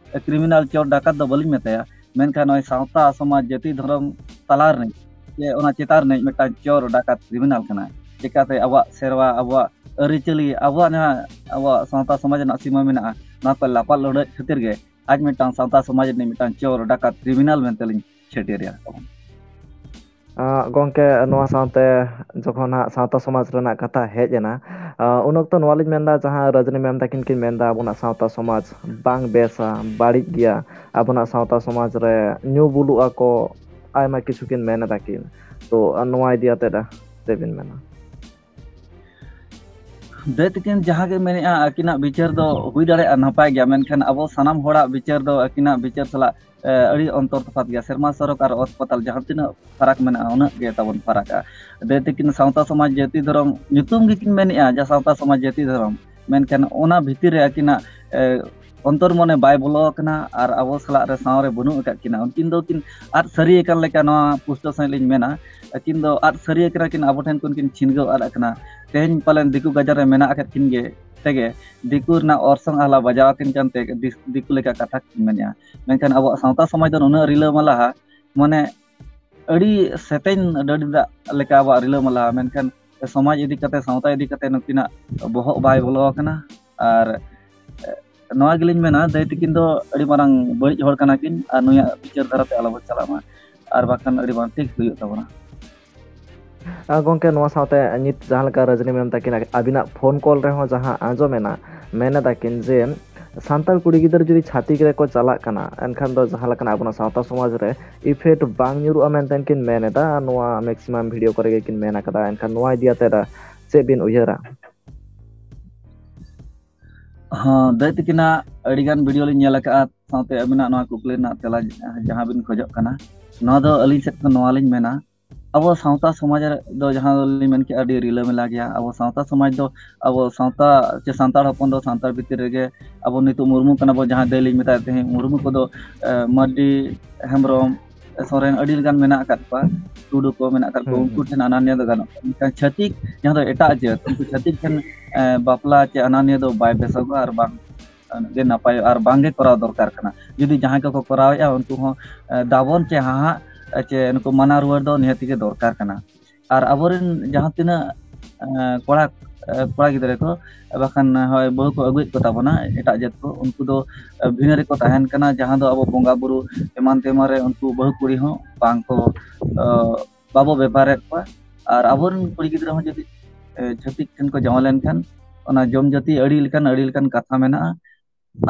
ᱠᱨᱤᱢᱤᱱᱟᱞ ᱪᱳᱨ ᱰᱟᱠᱟᱛ ᱫᱚ ᱵᱟᱹᱞᱤᱧ ᱢᱮᱛᱟᱭᱟ, ᱢᱮᱱᱠᱷᱟᱱ ᱱᱚᱜᱼᱚᱭ ᱥᱟᱶᱛᱟ, ᱥᱚᱢᱟᱡᱽ, ᱡᱟᱹᱛᱤ, ᱫᱷᱚᱨᱚᱢ ᱛᱟᱞᱟ ᱨᱤᱱᱤᱡ ᱥᱮ ᱚᱱᱟ ᱪᱮᱛᱟᱱ ᱨᱤᱱᱤᱡ ᱢᱤᱫᱴᱟᱝ ᱪᱳᱨ ᱰᱟᱠᱟᱛ ᱠᱨᱤᱢᱤᱱᱟᱞ ᱠᱟᱱᱟᱭ᱾ ᱪᱮᱠᱟᱛᱮ ᱟᱵᱚᱣᱟᱜ ᱥᱮᱨᱣᱟ, ᱟᱵᱚᱣᱟᱜ ᱟᱹᱨᱤᱪᱟᱹᱞᱤ, ᱟᱵᱚᱣᱟᱜ ᱡᱟᱦᱟᱸ ᱟᱵᱚᱣᱟᱜ ᱥᱟᱶᱛᱟ ᱥᱚᱢᱟᱡᱽ ᱨᱮᱱᱟᱜ ᱥᱤᱢᱟᱹ ᱢᱮᱱᱟᱜᱼᱟ, ᱱᱚᱣᱟ ᱠᱚ ᱞᱟᱯᱟᱜ ᱞᱟᱹᱲᱦᱟᱹᱭ ᱠᱷᱟᱹᱛᱤᱨ ᱜᱮ ᱟᱡ ᱢᱤᱫᱴᱟᱝ ᱥᱟᱶᱛᱟ ᱥᱚᱢᱟᱡᱽ ᱨᱤᱱᱤᱡ ᱢᱤᱫᱴᱟᱝ ᱪᱳᱨ, ᱰᱟᱠᱟᱛ, ᱠᱨᱤᱢᱤᱱᱟᱞ ᱢᱮᱱᱛᱮ ᱞᱤᱧ ᱪᱷᱟᱹᱴᱭᱟᱹᱨ ᱮᱭᱟ ᱛᱟᱵᱚᱱ᱾ ᱜᱚᱢᱠᱮ, ᱱᱚᱣᱟ ᱥᱟᱶᱛᱮ ᱡᱚᱠᱷᱚᱱ ᱦᱟᱸᱜ ᱥᱟᱶᱛᱟ ᱥᱚᱢᱟᱡᱽ ᱨᱮᱱᱟᱜ ᱠᱟᱛᱷᱟ ᱦᱮᱡ ᱮᱱᱟ, ᱩᱱ ᱚᱠᱛᱚ ᱱᱚᱣᱟ ᱞᱤᱧ ᱢᱮᱱᱫᱟ, ᱡᱟᱦᱟᱸ ᱨᱟᱡᱽᱱᱤ ᱢᱮᱢ ᱛᱟᱹᱠᱤᱱ ᱠᱤᱱ ᱢᱮᱱᱫᱟ ᱟᱵᱚᱱᱟᱜ ᱥᱟᱶᱛᱟ ᱥᱚᱢᱟᱡᱽ ᱵᱟᱝ ᱵᱮᱥᱟ, ᱵᱟᱹᱲᱤᱡ ᱜᱮᱭᱟ, ᱟᱵᱚᱱᱟᱜ ᱥᱟᱶᱛᱟ ᱥᱚᱢᱟᱡᱽ ᱨᱮ ᱧᱩ ᱵᱩᱞᱩᱜ ᱟᱠᱚ, ᱟᱭᱢᱟ ᱠᱤᱪᱷᱩ ᱠᱤᱱ ᱢᱮᱱ ᱮᱫᱟ ᱠᱤᱱ᱾ ᱛᱚ ᱱᱚᱣᱟ ᱤᱫᱤ ᱟᱛᱮᱫ ᱪᱮᱫ ᱵᱤᱱ ᱢᱮᱱᱟ? ᱫᱟᱹᱭ ᱛᱟᱹᱠᱤᱱ ᱡᱟᱦᱟᱸ ᱜᱮ ᱢᱮᱱᱮᱫᱼᱟ, ᱟᱹᱠᱤᱱᱟᱜ ᱵᱤᱪᱟᱹᱨ ᱫᱚ ᱦᱩᱭ ᱫᱟᱲᱮᱭᱟᱜᱼᱟ ᱱᱟᱯᱟᱭ ᱜᱮᱭᱟ, ᱢᱮᱱᱠᱷᱟᱱ ᱟᱵᱚ ᱥᱟᱱᱟᱢ ᱦᱚᱲᱟᱜ ᱵᱤᱪᱟᱹᱨ ᱫᱚ ᱟᱹᱠᱤᱱᱟᱜ ᱵᱤᱪᱟᱹᱨ ᱥᱟᱞᱟᱜ ᱟᱹᱰᱤ ᱚᱱᱛᱚᱨ ᱛᱚᱯᱷᱟᱛ ᱜᱮᱭᱟ᱾ ᱥᱮᱨᱢᱟ ᱥᱚᱨᱚᱜ ᱟᱨ ᱚᱛ ᱯᱟᱛᱟᱞ ᱡᱟᱦᱟᱸ ᱛᱤᱱᱟᱹᱜ ᱯᱷᱟᱨᱟᱠ ᱢᱮᱱᱟᱜᱼᱟ, ᱩᱱᱟᱹᱜ ᱜᱮ ᱛᱟᱵᱚᱱ ᱯᱷᱟᱨᱟᱠᱟ᱾ ᱫᱟᱹᱭ ᱛᱟᱹᱠᱤᱱ ᱥᱟᱶᱛᱟ ᱥᱚᱢᱟᱡᱽ ᱡᱟᱹᱛᱤ ᱫᱷᱚᱨᱚᱢ ᱧᱩᱛᱩᱢ ᱜᱮᱠᱤᱱ ᱢᱮᱱᱮᱫᱼᱟ ᱡᱟ ᱥᱟᱶᱛᱟ ᱥᱚᱢᱟᱡᱽ ᱡᱟᱹᱛᱤ ᱫᱷᱚᱨᱚᱢ, ᱢᱮᱱᱠᱷᱟᱱ ᱚᱱᱟ ᱵᱷᱤᱛᱤᱨ ᱨᱮ ᱟᱹᱠᱤᱱᱟᱜ ᱚᱱᱛᱚᱨ ᱢᱚᱱᱮ ᱵᱟᱭ ᱵᱚᱞᱚ ᱟᱠᱟᱱᱟ ᱟᱨ ᱟᱵᱚ ᱥᱟᱞᱟᱜ ᱨᱮ ᱥᱟᱶ ᱨᱮ ᱵᱟᱹᱱᱩᱜ ᱟᱠᱟᱫ ᱠᱤᱱᱟ᱾ ᱩᱱᱠᱤᱱ ᱫᱚ ᱠᱤᱱ ᱟᱫ ᱥᱟᱹᱨᱤ ᱟᱠᱟᱱ ᱞᱮᱠᱟ, ᱱᱚᱣᱟ ᱯᱩᱥᱴᱟᱹᱣ ᱥᱟᱺᱦᱤᱡ ᱞᱤᱧ ᱢᱮᱱᱟ, ᱟᱹᱠᱤᱱ ᱫᱚ ᱟᱫ ᱥᱟᱹᱨᱤ ᱟᱠᱟᱱᱟ ᱠᱤᱱ, ᱟᱵᱚ ᱴᱷᱮᱱ ᱠᱷᱚᱱ ᱠᱤᱱ ᱪᱷᱤᱱᱜᱟᱹᱣ ᱟᱫ ᱟᱠᱟᱱᱟ᱾ ᱛᱮᱦᱮᱧ ᱯᱟᱞᱮᱱ ᱫᱤᱠᱩ ᱜᱟᱡᱟᱲ ᱨᱮ ᱢᱮᱱᱟᱜ ᱟᱠᱟᱫ ᱠᱤᱱ ᱜᱮ ᱛᱮᱜᱮ ᱫᱤᱠᱩ ᱨᱮᱱᱟᱜ ᱚᱨᱥᱚᱝ ᱟᱦᱞᱟ ᱵᱟᱡᱟᱣ ᱟᱹᱠᱤᱱ ᱠᱟᱱᱛᱮ ᱫᱤᱠᱩ ᱞᱮᱠᱟ ᱠᱟᱛᱷᱟ ᱠᱤᱱ ᱢᱮᱱᱮᱜᱼᱟ᱾ ᱢᱮᱱᱠᱷᱟᱱ ᱟᱵᱚᱣᱟᱜ ᱥᱟᱶᱛᱟ ᱥᱚᱢᱟᱡᱽ ᱫᱚ ᱱᱩᱱᱟᱹᱜ ᱨᱤᱞᱟᱹᱢᱟᱞᱟᱦᱟ, ᱢᱟᱱᱮ ᱟᱹᱰᱤ ᱥᱮᱛᱮᱧ ᱰᱟᱹᱰᱤ ᱫᱟᱜ ᱞᱮᱠᱟ ᱟᱵᱚᱣᱟᱜ ᱨᱤᱞᱟᱹᱢᱟᱞᱟᱦᱟ, ᱢᱮᱱᱠᱷᱟᱱ ᱥᱚᱢᱟᱡᱽ ᱤᱫᱤ ᱠᱟᱛᱮ, ᱥᱟᱶᱛᱟ ᱤᱫᱤ ᱠᱟᱛᱮ ᱱᱩᱠᱤᱱᱟᱜ ᱵᱚᱦᱚᱜ ᱵᱟᱭ ᱵᱚᱞᱚ ᱟᱠᱟᱱᱟ᱾ ᱟᱨ ᱱᱚᱣᱟ ᱜᱮᱞᱤᱧ ᱢᱮᱱᱟ, ᱫᱟᱹᱭ ᱛᱟᱹᱠᱤᱱ ᱫᱚ ᱟᱹᱰᱤ ᱢᱟᱨᱟᱝ ᱵᱟᱹᱲᱤᱡ ᱦᱚᱲ ᱠᱟᱱᱟ ᱠᱤᱱ, ᱟᱨ ᱱᱩᱭᱟᱜ ᱵᱤᱪᱟᱹᱨ ᱫᱷᱟᱨᱟ ᱛᱮ ᱟᱞᱚ ᱵᱚᱱ ᱪᱟᱞᱟᱜ ᱢᱟ, ᱟᱨ ᱵᱟᱠᱷᱟᱱ ᱟᱹᱰᱤ ᱵᱟᱝ ᱴᱷᱤᱠ ᱦᱩᱭᱩᱜ ᱛᱟᱵᱚᱱᱟ᱾ ᱜᱚᱢᱠᱮ, ᱱᱚᱣᱟ ᱥᱟᱶᱛᱮ ᱱᱤᱛ ᱡᱟᱦᱟᱸ ᱞᱮᱠᱟ ᱨᱚᱡᱽᱱᱤ ᱢᱮᱢ ᱛᱟᱹᱠᱤᱱ ᱟᱹᱵᱤᱱᱟᱜ ᱯᱷᱳᱱ ᱠᱚᱞ ᱨᱮᱦᱚᱸ ᱡᱟᱦᱟᱸ ᱟᱸᱡᱚᱢᱮᱱᱟ, ᱢᱮᱱ ᱮᱫᱟ ᱠᱤᱱ ᱡᱮ ᱥᱟᱱᱛᱟᱲ ᱠᱩᱲᱤ ᱜᱤᱫᱟᱹᱨ ᱡᱩᱫᱤ ᱪᱷᱟᱹᱛᱤᱠ ᱨᱮᱠᱚ ᱪᱟᱞᱟᱜ ᱠᱟᱱᱟ, ᱮᱱᱠᱷᱟᱱ ᱫᱚ ᱡᱟᱦᱟᱸ ᱞᱮᱠᱟᱱᱟᱜ ᱟᱵᱚᱱᱟᱜ ᱥᱟᱶᱛᱟ ᱥᱚᱢᱟᱡᱽ ᱨᱮ ᱤᱯᱷᱮᱠᱴ ᱵᱟᱝ ᱧᱩᱨᱩᱜᱼᱟ ᱢᱮᱱᱛᱮ ᱠᱤᱱ ᱢᱮᱱ ᱮᱫᱟ᱾ ᱱᱚᱣᱟ ᱢᱮᱠᱥᱤᱢᱟᱢ ᱵᱷᱤᱰᱤᱭᱳ ᱠᱚᱨᱮ ᱜᱮ ᱠᱤᱱ ᱢᱮᱱ ᱟᱠᱟᱫᱟ᱾ ᱮᱱᱠᱷᱟᱱ ᱱᱚᱣᱟ ᱤᱫᱤ ᱟᱛᱮᱫ ᱪᱮᱫ ᱵᱤᱱ ᱩᱭᱦᱟᱹᱨᱟ? ᱦᱚᱸ, ᱫᱟᱹᱭ ᱛᱟᱹᱠᱤᱱᱟᱜ ᱟᱹᱰᱤᱜᱟᱱ ᱵᱷᱤᱰᱤᱭᱳ ᱞᱤᱧ ᱧᱮᱞ ᱟᱠᱟᱫᱼᱟ, ᱥᱟᱶᱛᱮ ᱟᱹᱵᱤᱱᱟᱜ ᱱᱚᱣᱟ ᱠᱩᱠᱞᱤ ᱨᱮᱱᱟᱜ ᱛᱮᱞᱟ ᱡᱟᱦᱟᱸ ᱵᱤᱱ ᱠᱷᱚᱡᱚᱜ ᱠᱟᱱᱟ, ᱱᱚᱣᱟ ᱫᱚ ᱟᱹᱞᱤᱧ ᱥᱮᱫ ᱠᱷᱚᱱ ᱱᱚᱣᱟ ᱞᱤᱧ ᱢᱮᱱᱟ, ᱟᱵᱚ ᱥᱟᱶᱛᱟ ᱥᱚᱢᱟᱡᱽ ᱨᱮ ᱫᱚ ᱡᱟᱦᱟᱸ ᱫᱚᱞᱤᱧ ᱢᱮᱱ ᱠᱮᱜᱼᱟ, ᱟᱹᱰᱤ ᱨᱤᱞᱟᱹᱢᱟᱞᱟ ᱜᱮᱭᱟ᱾ ᱟᱵᱚ ᱥᱟᱶᱛᱟ ᱥᱚᱢᱟᱡᱽ ᱫᱚ, ᱟᱵᱚ ᱥᱟᱶᱛᱟ ᱪᱮ ᱥᱟᱱᱛᱟᱲ ᱦᱚᱯᱚᱱ ᱫᱚ ᱥᱟᱱᱛᱟᱲ ᱵᱷᱤᱛᱤᱨ ᱨᱮᱜᱮ, ᱟᱵᱚ ᱱᱤᱛᱚᱜ ᱢᱩᱨᱢᱩ ᱠᱟᱱᱟ ᱵᱚᱱ, ᱡᱟᱦᱟᱸᱭ ᱫᱟᱹᱭ ᱞᱤᱧ ᱢᱮᱛᱟᱭ ᱛᱟᱦᱮᱸᱫ, ᱢᱩᱨᱢᱩ ᱠᱚᱫᱚ, ᱮ, ᱢᱟᱹᱨᱰᱤ, ᱦᱮᱢᱵᱨᱚᱢ, ᱥᱚᱨᱮᱱ ᱟᱹᱰᱤ ᱞᱮᱠᱟᱱ ᱢᱮᱱᱟᱜ ᱟᱠᱟᱫ ᱠᱚᱣᱟ, ᱴᱩᱰᱩ ᱠᱚ ᱢᱮᱱᱟᱜ ᱟᱠᱟᱫ ᱠᱚᱣᱟ, ᱦᱩᱸ, ᱩᱱᱠᱩ ᱦᱩᱸ᱾ ᱴᱷᱮᱱ ᱟᱱᱟᱱᱭᱟ ᱫᱚ ᱜᱟᱱᱚᱜ ᱠᱟᱱᱟ᱾ ᱢᱮᱱᱠᱷᱟᱱ ᱪᱷᱟᱹᱛᱤᱠ, ᱡᱟᱦᱟᱸ ᱫᱚ ᱮᱴᱟᱜ ᱡᱟᱹᱛ, ᱩᱱᱠᱩ ᱪᱷᱟᱹᱛᱤᱠ ᱴᱷᱮᱱ, ᱮ, ᱵᱟᱯᱞᱟ ᱪᱮ ᱟᱱᱟᱱᱭᱟ ᱫᱚ ᱵᱟᱭ ᱵᱮᱥᱚᱜᱚᱜᱼᱟ ᱟᱨ ᱵᱟᱝ ᱜᱮ ᱱᱟᱯᱟᱭᱚᱜᱼᱟ ᱟᱨ ᱵᱟᱝ ᱜᱮ ᱠᱚᱨᱟᱣ ᱫᱚᱨᱠᱟᱨ ᱠᱟᱱᱟ᱾ ᱡᱩᱫᱤ ᱡᱟᱦᱟᱸᱭ ᱠᱚᱠᱚ ᱠᱚᱨᱟᱣᱮᱫᱼᱟ, ᱩᱱᱠᱩ ᱦᱚᱸ, ᱮ, ᱫᱟᱵᱚᱱ ᱪᱮ ᱦᱟᱦᱟᱜ, ᱮ, ᱪᱮ ᱱᱩᱠᱩ ᱢᱟᱱᱟ ᱨᱩᱣᱟᱹᱲ ᱫᱚ ᱱᱤᱦᱟᱹᱛ ᱜᱮ ᱫᱚᱨᱠᱟᱨ ᱠᱟᱱᱟ᱾ ᱟᱨ ᱟᱵᱚᱨᱮᱱ ᱡᱟᱦᱟᱸ ᱛᱤᱱᱟᱹᱜ ᱮᱸ, ᱠᱚᱲᱟ, ᱮᱸ, ᱠᱚᱲᱟ ᱜᱤᱫᱽᱨᱟᱹ ᱠᱚ, ᱵᱟᱠᱷᱟᱱ ᱦᱳᱭ ᱵᱟᱹᱦᱩ ᱠᱚ ᱟᱹᱜᱩᱭᱮᱫ ᱠᱚ ᱛᱟᱵᱚᱱᱟ ᱮᱴᱟᱜ ᱡᱟᱹᱛ ᱠᱚ, ᱩᱱᱠᱩ ᱫᱚ, ᱮᱸ, ᱵᱷᱤᱱᱟᱹ ᱨᱮᱠᱚ ᱛᱟᱦᱮᱱ ᱠᱟᱱᱟ, ᱡᱟᱦᱟᱸ ᱫᱚ ᱟᱵᱚ ᱵᱚᱸᱜᱟ ᱵᱩᱨᱩ ᱮᱢᱟᱱ ᱛᱮᱢᱟᱱ ᱨᱮ ᱩᱱᱠᱩ ᱵᱟᱹᱦᱩ ᱠᱩᱲᱤ ᱦᱚᱸ ᱵᱟᱝ ᱠᱚ, ᱮᱸ, ᱵᱟᱵᱚ ᱵᱮᱵᱷᱟᱨᱮᱫ ᱠᱚᱣᱟ᱾ ᱟᱨ ᱟᱵᱚᱨᱮᱱ ᱠᱩᱲᱤ ᱜᱤᱫᱽᱨᱟᱹ ᱦᱚᱸ ᱡᱩᱫᱤ, ᱮᱸ, ᱪᱷᱟᱹᱛᱤᱠ ᱴᱷᱮᱱ ᱠᱚ ᱡᱟᱶᱟᱭ ᱞᱮᱱᱠᱷᱟᱱ, ᱚᱱᱟ ᱡᱚᱢ ᱡᱟᱹᱛᱤ ᱟᱹᱰᱤ ᱞᱮᱠᱟᱱ, ᱟᱹᱰᱤ ᱞᱮᱠᱟᱱ ᱠᱟᱛᱷᱟ ᱢᱮᱱᱟᱜᱼᱟ᱾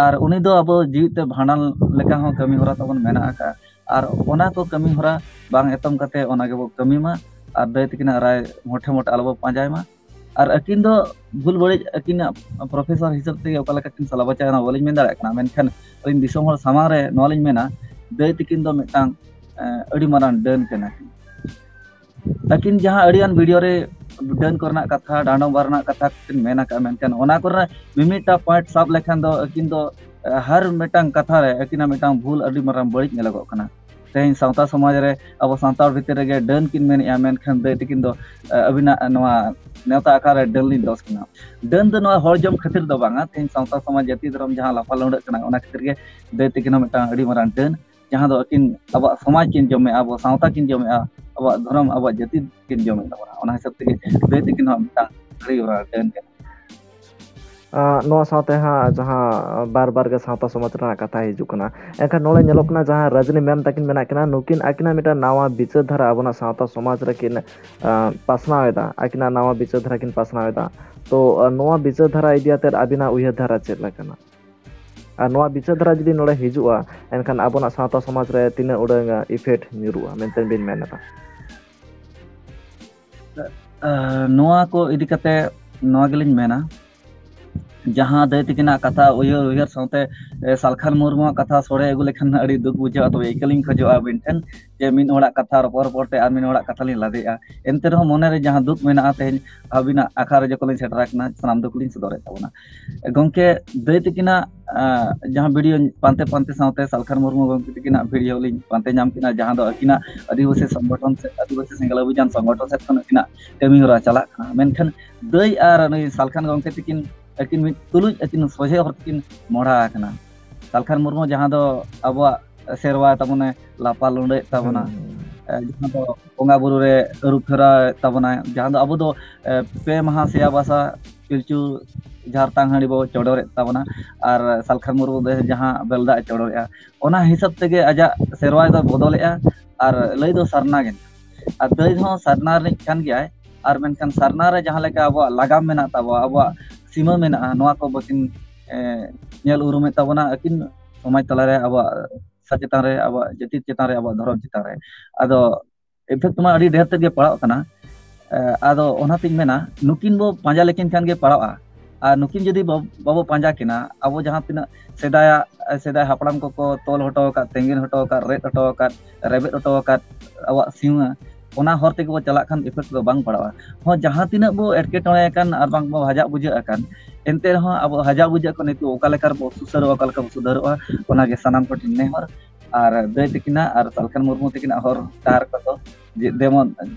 ᱟᱨ ᱩᱱᱤ ᱫᱚ ᱟᱵᱚ ᱡᱤᱣᱤᱫ ᱛᱮ ᱵᱷᱟᱸᱰᱟᱱ ᱞᱮᱠᱟ ᱦᱚᱸ ᱠᱟᱹᱢᱤ ᱦᱚᱨᱟ ᱛᱟᱵᱚᱱ ᱢᱮᱱᱟᱜ ᱟᱠᱟᱫᱼᱟ᱾ ᱟᱨ ᱚᱱᱟ ᱠᱚ ᱠᱟᱹᱢᱤ ᱦᱚᱨᱟ ᱵᱟᱝ ᱮᱛᱚᱢ ᱠᱟᱛᱮ ᱚᱱᱟ ᱜᱮᱵᱚ ᱠᱟᱹᱢᱤ ᱢᱟ, ᱟᱨ ᱫᱟᱹᱭ ᱛᱟᱹᱠᱤᱱᱟᱜ ᱨᱟᱭ ᱢᱚᱴᱷᱮ ᱢᱚᱴᱷᱮ ᱟᱞᱚᱵᱚ ᱯᱟᱸᱡᱟᱭ ᱢᱟ᱾ ᱟᱨ ᱟᱹᱠᱤᱱ ᱫᱚ ᱵᱷᱩᱞ ᱵᱟᱹᱲᱤᱡ ᱟᱹᱠᱤᱱᱟᱜ ᱯᱨᱚᱯᱷᱮᱥᱚᱨ ᱦᱤᱥᱟᱹᱵ ᱛᱮᱜᱮ ᱚᱠᱟ ᱞᱮᱠᱟ ᱠᱤᱱ ᱥᱟᱞᱟ ᱵᱟᱪᱟᱭᱟ, ᱚᱱᱟ ᱵᱟᱹᱞᱤᱧ ᱢᱮᱱ ᱫᱟᱲᱮᱭᱟᱜ ᱠᱟᱱᱟ, ᱢᱮᱱᱠᱷᱟᱱ ᱟᱹᱞᱤᱧ ᱫᱤᱥᱚᱢ ᱦᱚᱲ ᱥᱟᱢᱟᱝ ᱨᱮ ᱱᱚᱣᱟ ᱞᱤᱧ ᱢᱮᱱᱟ, ᱫᱟᱹᱭ ᱛᱟᱹᱠᱤᱱ ᱫᱚ ᱢᱤᱫᱴᱟᱝ, ᱮᱸ, ᱟᱹᱰᱤ ᱢᱟᱨᱟᱝ ᱰᱟᱹᱱ ᱠᱟᱱᱟ ᱠᱤᱱ᱾ ᱟᱹᱠᱤᱱ ᱡᱟᱦᱟᱸ ᱟᱹᱰᱤᱜᱟᱱ ᱵᱷᱤᱰᱤᱭᱳ ᱨᱮ ᱰᱟᱹᱱ ᱠᱚᱨᱮᱱᱟᱜ ᱠᱟᱛᱷᱟ, ᱰᱟᱸᱰᱚᱢ ᱵᱟᱨ ᱨᱮᱱᱟᱜ ᱠᱟᱛᱷᱟ ᱠᱤᱱ ᱢᱮᱱ ᱟᱠᱟᱫᱼᱟ, ᱢᱮᱱᱠᱷᱟᱱ ᱚᱱᱟ ᱠᱚᱨᱮᱱᱟᱜ ᱢᱤᱢᱤᱫᱴᱟᱝ ᱯᱚᱭᱮᱱᱴ ᱥᱟᱵ ᱞᱮᱠᱷᱟᱱ ᱫᱚ ᱟᱹᱠᱤᱱ ᱫᱚ, ᱮᱸ, ᱦᱟᱨ ᱢᱤᱫᱴᱟᱝ ᱠᱟᱛᱷᱟ ᱨᱮ ᱟᱹᱠᱤᱱᱟᱜ ᱢᱤᱫᱴᱟᱝ ᱵᱷᱩᱞ ᱟᱹᱰᱤ ᱢᱟᱨᱟᱝ ᱵᱟᱹᱲᱤᱡ ᱧᱮᱞᱚᱜᱚᱜ ᱠᱟᱱᱟ᱾ ᱛᱮᱦᱮᱧ ᱥᱟᱶᱛᱟ ᱥᱚᱢᱟᱡᱽ ᱨᱮ ᱟᱵᱚ ᱥᱟᱱᱛᱟᱲ ᱵᱷᱤᱛᱤᱨ ᱨᱮᱜᱮ ᱰᱟᱹᱱ ᱠᱤᱱ ᱢᱮᱱᱮᱫᱼᱟ, ᱢᱮᱱᱠᱷᱟᱱ ᱫᱟᱹᱭ ᱛᱟᱹᱠᱤᱱ ᱫᱚ, ᱮᱸ, ᱟᱹᱵᱤᱱᱟᱜ ᱱᱚᱣᱟ ᱱᱮᱣᱛᱟ ᱟᱠᱷᱲᱟ ᱨᱮ ᱰᱟᱹᱱ ᱞᱤᱧ ᱫᱚᱥ ᱠᱤᱱᱟ᱾ ᱰᱟᱹᱱ ᱫᱚ ᱱᱚᱣᱟ ᱦᱚᱲ ᱡᱚᱢ ᱠᱷᱟᱹᱛᱤᱨ ᱫᱚ ᱵᱟᱝᱟ, ᱛᱮᱦᱮᱧ ᱥᱟᱶᱛᱟ ᱥᱚᱢᱟᱡᱽ ᱡᱟᱹᱛᱤ ᱫᱷᱚᱨᱚᱢ ᱡᱟᱦᱟᱸ ᱞᱟᱯᱷᱟ ᱞᱩᱸᱰᱟᱹᱜ ᱠᱟᱱᱟ, ᱚᱱᱟ ᱠᱷᱟᱹᱛᱤᱨ ᱜᱮ ᱫᱟᱹᱭ ᱛᱟᱹᱠᱤᱱ ᱦᱚᱸ ᱢᱤᱫᱴᱟᱝ ᱟᱹᱰᱤ ᱢᱟᱨᱟᱝ ᱰᱟᱹᱱ, ᱡᱟᱦᱟᱸ ᱫᱚ ᱟᱹᱠᱤᱱ ᱟᱵᱚᱣᱟᱜ ᱥᱚᱢᱟᱡᱽ ᱠᱤᱱ ᱡᱚᱢᱮᱜᱼᱟ, ᱟᱵᱚ ᱥᱟᱶᱛᱟ ᱠᱤᱱ ᱡᱚᱢᱮᱜᱼᱟ, ᱟᱵᱚᱣᱟᱜ ᱫᱷᱚᱨᱚᱢ, ᱟᱵᱚᱣᱟᱜ ᱡᱟᱹᱛᱤ ᱠᱤᱱ ᱡᱚᱢᱮᱫ ᱛᱟᱵᱚᱱᱟ᱾ ᱚᱱᱟ ᱦᱤᱥᱟᱹᱵ ᱛᱮᱜᱮ ᱫᱟᱹᱭ ᱛᱟᱹᱠᱤᱱ ᱦᱚᱸ ᱢᱤᱫᱴᱟᱝ ᱟᱹᱰᱤ ᱢᱟᱨᱟᱝ ᱰᱟᱹᱱ ᱠᱟᱱᱟ᱾ ᱟᱸ, ᱱᱚᱣᱟ ᱥᱟᱶᱛᱮ ᱦᱟᱸᱜ ᱡᱟᱦᱟᱸ ᱵᱟᱨ ᱵᱟᱨ ᱜᱮ ᱥᱟᱶᱛᱟ ᱥᱚᱢᱟᱡᱽ ᱨᱮᱱᱟᱜ ᱠᱟᱛᱷᱟ ᱦᱤᱡᱩᱜ ᱠᱟᱱᱟ, ᱮᱱᱠᱷᱟᱱ ᱱᱚᱰᱮ ᱧᱮᱞᱚᱜ ᱠᱟᱱᱟ ᱡᱟᱦᱟᱸ ᱨᱟᱡᱽᱱᱤ ᱢᱮᱢ ᱛᱟᱹᱠᱤᱱ ᱢᱮᱱᱟᱜ ᱠᱤᱱᱟ, ᱱᱩᱠᱤᱱ ᱟᱹᱠᱤᱱᱟᱜ ᱢᱤᱫᱴᱟᱝ ᱱᱟᱣᱟ ᱵᱤᱪᱟᱹᱨ ᱫᱷᱟᱨᱟ ᱟᱵᱚᱱᱟᱜ ᱥᱟᱶᱛᱟ ᱥᱚᱢᱟᱡᱽ ᱨᱮᱠᱤᱱ, ᱟᱸ, ᱯᱟᱥᱱᱟᱣ ᱮᱫᱟ, ᱟᱹᱠᱤᱱᱟᱜ ᱱᱟᱣᱟ ᱵᱤᱪᱟᱹᱨ ᱫᱷᱟᱨᱟ ᱠᱤᱱ ᱯᱟᱥᱱᱟᱣ ᱮᱫᱟ᱾ ᱛᱚ, ᱟᱸ, ᱱᱚᱣᱟ ᱵᱤᱪᱟᱹᱨ ᱫᱷᱟᱨᱟ ᱤᱫᱤ ᱟᱛᱮᱫ ᱟᱹᱵᱤᱱᱟᱜ ᱩᱭᱦᱟᱹᱨ ᱫᱷᱟᱨᱟ ᱪᱮᱫ ᱞᱮᱠᱟᱱᱟ? ᱟᱨ ᱱᱚᱣᱟ ᱵᱤᱪᱟᱹᱨ ᱫᱷᱟᱨᱟ ᱡᱩᱫᱤ ᱱᱚᱰᱮ ᱦᱤᱡᱩᱜᱼᱟ, ᱮᱱᱠᱷᱟᱱ ᱟᱵᱚᱱᱟᱜ ᱥᱟᱶᱛᱟ ᱥᱚᱢᱟᱡᱽ ᱨᱮ ᱛᱤᱱᱟᱹᱜ ᱩᱰᱟᱹᱝ, ᱟᱸ, ᱤᱯᱷᱮᱠᱴ ᱧᱩᱨᱩᱜᱼᱟ ᱢᱮᱱᱛᱮ ᱵᱤᱱ ᱢᱮᱱ ᱮᱫᱟ? ᱟᱸ, ᱱᱚᱣᱟ ᱠᱚ ᱤᱫᱤ ᱠᱟᱛᱮ ᱱᱚᱣᱟ ᱜᱮᱞᱤᱧ ᱢᱮᱱᱟ, ᱡᱟᱦᱟᱸ ᱫᱟᱹᱭ ᱛᱟᱹᱠᱤᱱᱟᱜ ᱠᱟᱛᱷᱟ ᱩᱭᱦᱟᱹᱨ, ᱩᱭᱦᱟᱹᱨ ᱥᱟᱶᱛᱮ, ᱮ, ᱥᱟᱞᱠᱷᱟᱱ ᱢᱩᱨᱢᱩᱣᱟᱜ ᱠᱟᱛᱷᱟ ᱥᱚᱲᱮ ᱟᱹᱜᱩ ᱞᱮᱠᱷᱟᱱ ᱟᱹᱰᱤ ᱫᱩᱠ ᱵᱩᱡᱷᱟᱹᱜᱼᱟ᱾ ᱛᱚᱵᱮ ᱤᱠᱟᱹ ᱞᱤᱧ ᱠᱷᱚᱡᱚᱜᱼᱟ ᱟᱹᱵᱤᱱ ᱴᱷᱮᱱ ᱡᱮ ᱢᱤᱫ ᱦᱚᱲᱟᱜ ᱠᱟᱛᱷᱟ ᱨᱚᱯᱚᱲ ᱨᱚᱯᱚᱲ ᱛᱮ ᱟᱨ ᱢᱤᱫ ᱦᱚᱲᱟᱜ ᱠᱟᱛᱷᱟ ᱞᱤᱧ ᱞᱟᱫᱮᱜᱼᱟ᱾ ᱮᱱᱛᱮ ᱨᱮᱦᱚᱸ ᱢᱚᱱᱮ ᱨᱮ ᱡᱟᱦᱟᱸ ᱫᱩᱠ ᱢᱮᱱᱟᱜᱼᱟ, ᱛᱮᱦᱮᱧ ᱟᱹᱵᱤᱱᱟᱜ ᱟᱠᱷᱲᱟ ᱨᱮ ᱡᱚᱠᱷᱚᱱ ᱞᱤᱧ ᱥᱮᱴᱮᱨ ᱟᱠᱟᱱᱟ, ᱥᱟᱱᱟᱢ ᱫᱩᱠ ᱞᱤᱧ ᱥᱚᱫᱚᱨᱮᱫ ᱛᱟᱵᱚᱱᱟ᱾ ᱜᱚᱢᱠᱮ, ᱫᱟᱹᱭ ᱛᱟᱹᱠᱤᱱᱟᱜ, ᱟᱸ, ᱡᱟᱦᱟᱸ ᱵᱷᱤᱰᱤᱭᱳ ᱯᱟᱱᱛᱮ ᱯᱟᱱᱛᱮ ᱥᱟᱶᱛᱮ ᱥᱟᱞᱠᱷᱟᱱ ᱢᱩᱨᱢᱩ ᱜᱚᱢᱠᱮ ᱛᱟᱹᱠᱤᱱᱟᱜ ᱵᱷᱤᱰᱤᱭᱳ ᱞᱤᱧ ᱯᱟᱱᱛᱮ ᱧᱟᱢ ᱠᱮᱫᱟ, ᱡᱟᱦᱟᱸ ᱫᱚ ᱟᱹᱠᱤᱱᱟᱜ ᱟᱹᱫᱤᱵᱟᱹᱥᱤ ᱥᱚᱝᱜᱚᱴᱷᱚᱱ ᱥᱮ ᱟᱹᱫᱤᱵᱟᱹᱥᱤ ᱥᱮᱸᱜᱮᱞ ᱚᱵᱷᱤᱡᱟᱱ ᱥᱚᱝᱜᱚᱴᱷᱚᱱ ᱥᱮᱫ ᱠᱷᱚᱱ ᱟᱹᱠᱤᱱᱟᱜ ᱠᱟᱹᱢᱤ ᱦᱚᱨᱟ ᱪᱟᱞᱟᱜ ᱠᱟᱱᱟ᱾ ᱢᱮᱱᱠᱷᱟᱱ ᱫᱟᱹᱭ ᱟᱨ ᱱᱩᱭ ᱥᱟᱞᱠᱷᱟᱱ ᱜᱚᱢᱠᱮ ᱛᱟᱹᱠᱤᱱ ᱟᱹᱠᱤᱱ ᱢᱤᱫ ᱛᱩᱞᱩᱡ ᱟᱹᱠᱤᱱ ᱥᱚᱡᱷᱮ ᱦᱚᱨ ᱛᱮᱠᱤᱱ ᱢᱚᱦᱰᱟ ᱟᱠᱟᱱᱟ᱾ ᱥᱟᱞᱠᱷᱟᱱ ᱢᱩᱨᱢᱩ ᱡᱟᱦᱟᱸ ᱫᱚ ᱟᱵᱚᱣᱟᱜ ᱥᱮᱨᱣᱟ ᱛᱟᱵᱚᱱᱮ ᱞᱟᱯᱟ ᱞᱩᱸᱰᱟᱹᱭᱮᱫ ᱛᱟᱵᱚᱱᱟ, ᱦᱩᱸ᱾ ᱡᱟᱦᱟᱸ ᱫᱚ ᱵᱚᱸᱜᱟ ᱵᱩᱨᱩ ᱨᱮ ᱟᱹᱨᱩ ᱯᱷᱮᱨᱟᱣᱮᱫ ᱛᱟᱵᱚᱱᱟᱭ, ᱡᱟᱦᱟᱸ ᱫᱚ ᱟᱵᱚ ᱫᱚ ᱯᱮ ᱢᱟᱦᱟ ᱥᱮᱭᱟ ᱵᱟᱥᱟ ᱯᱤᱞᱪᱩ ᱡᱷᱟᱨᱛᱟᱝ ᱦᱟᱺᱰᱤ ᱵᱚ ᱪᱚᱰᱚᱨᱮᱫ ᱛᱟᱵᱚᱱᱟ, ᱟᱨ ᱥᱟᱞᱠᱷᱟᱱ ᱢᱩᱨᱢᱩ ᱫᱚ ᱡᱟᱦᱟᱸ ᱵᱮᱞ ᱫᱟᱜ ᱮ ᱪᱚᱰᱚᱨᱮᱫᱼᱟ, ᱚᱱᱟ ᱦᱤᱥᱟᱹᱵ ᱛᱮᱜᱮ ᱟᱡᱟᱜ ᱥᱮᱨᱣᱟ ᱫᱚ ᱵᱚᱫᱚᱞᱮᱫᱼᱟ᱾ ᱟᱨ ᱞᱟᱹᱭ ᱫᱚ ᱥᱟᱨᱱᱟ ᱜᱮ, ᱟᱨ ᱫᱟᱹᱭ ᱦᱚᱸ ᱥᱟᱨᱱᱟ ᱨᱤᱱᱤᱡ ᱠᱟᱱ ᱜᱮᱭᱟᱭ᱾ ᱟᱨ ᱢᱮᱱᱠᱷᱟᱱ ᱥᱟᱨᱱᱟ ᱨᱮ ᱡᱟᱦᱟᱸ ᱞᱮᱠᱟ ᱟᱵᱚᱣᱟᱜ ᱞᱟᱜᱟᱢ ᱢᱮᱱᱟᱜ ᱛᱟᱵᱚᱣᱟ, ᱟᱵᱚᱣᱟᱜ ᱥᱤᱢᱟᱹ ᱢᱮᱱᱟᱜᱼᱟ, ᱱᱚᱣᱟ ᱠᱚ ᱵᱟᱹᱠᱤᱱ ᱧᱮᱞ ᱩᱨᱩᱢᱮᱫ ᱛᱟᱵᱚᱱᱟ ᱟᱹᱠᱤᱱ ᱥᱚᱢᱟᱡᱽ ᱛᱟᱞᱟᱨᱮ, ᱟᱵᱚᱣᱟᱜ ᱥᱟᱪᱮᱛᱟᱱ ᱨᱮ, ᱟᱵᱚᱣᱟᱜ ᱡᱟᱹᱛᱤ ᱪᱮᱛᱟᱱ ᱨᱮ, ᱟᱵᱚᱣᱟᱜ ᱫᱷᱚᱨᱚᱢ ᱪᱮᱛᱟᱱ ᱨᱮ᱾ ᱟᱫᱚ ᱤᱯᱷᱮᱠᱴ ᱢᱟ ᱟᱹᱰᱤ ᱰᱷᱮᱨ ᱛᱮᱫ ᱜᱮ ᱯᱟᱲᱟᱜ ᱠᱟᱱᱟ᱾ ᱟᱫᱚ ᱚᱱᱟᱛᱤᱧ ᱢᱮᱱᱟ, ᱱᱩᱠᱤᱱ ᱵᱚ ᱯᱟᱸᱡᱟ ᱞᱮᱠᱤᱱ ᱠᱷᱟᱱ ᱜᱮ ᱯᱟᱲᱟᱜᱼᱟ᱾ ᱟᱨ ᱱᱩᱠᱤᱱ ᱡᱩᱫᱤ ᱵᱟᱵᱚ ᱯᱟᱸᱡᱟ ᱠᱤᱱᱟ, ᱟᱵᱚ ᱡᱟᱦᱟᱸ ᱛᱤᱱᱟᱹᱜ ᱥᱮᱫᱟᱭᱟᱜ ᱥᱮᱫᱟᱭ ᱦᱟᱯᱲᱟᱢ ᱠᱚᱠᱚ ᱛᱚᱞ ᱦᱚᱴᱚ ᱟᱠᱟᱫ, ᱛᱮᱸᱜᱮᱱ ᱦᱚᱴᱚ ᱟᱠᱟᱫ, ᱨᱮᱫ ᱦᱚᱴᱚ ᱟᱠᱟᱫ, ᱨᱮᱵᱮᱫ ᱦᱚᱴᱚ ᱟᱠᱟᱫ ᱟᱵᱚᱣᱟᱜ ᱥᱤᱢᱟᱹ, ᱚᱱᱟ ᱦᱚᱨ ᱛᱮᱜᱮ ᱵᱚ ᱪᱟᱞᱟᱜ ᱠᱷᱟᱱ ᱤᱯᱷᱮᱠᱴ ᱫᱚ ᱵᱟᱝ ᱯᱟᱲᱟᱜᱼᱟ᱾ ᱦᱚᱸ, ᱡᱟᱦᱟᱸ ᱛᱤᱱᱟᱹᱜ ᱵᱚ ᱮᱴᱠᱮᱴᱚᱬᱮ ᱟᱠᱟᱱ ᱟᱨ ᱵᱟᱝ ᱵᱚ ᱦᱟᱡᱟᱜ ᱵᱩᱡᱷᱟᱹᱜ ᱟᱠᱟᱱ, ᱮᱱᱛᱮ ᱨᱮᱦᱚᱸ ᱟᱵᱚ ᱦᱟᱡᱟᱜ ᱵᱩᱡᱷᱟᱹᱜ ᱠᱚ ᱱᱤᱛᱚᱜ ᱚᱠᱟ ᱞᱮᱠᱟ ᱨᱮᱵᱚ ᱥᱩᱥᱟᱹᱨᱚᱜᱼᱟ, ᱚᱠᱟ ᱞᱮᱠᱟ ᱵᱚ ᱥᱩᱫᱷᱟᱹᱨᱚᱜᱼᱟ, ᱚᱱᱟᱜᱮ ᱥᱟᱱᱟᱢ ᱠᱚᱴᱷᱮᱱ ᱱᱮᱦᱚᱨ᱾ ᱟᱨ ᱫᱟᱹᱭ ᱛᱟᱹᱠᱤᱱᱟᱜ ᱟᱨ ᱥᱟᱞᱠᱷᱟᱱ ᱢᱩᱨᱢᱩ ᱛᱟᱹᱠᱤᱱᱟᱜ ᱦᱚᱨ ᱰᱟᱦᱟᱨ ᱠᱚᱫᱚ ᱡᱮ-, ᱡᱮᱢᱚᱱ,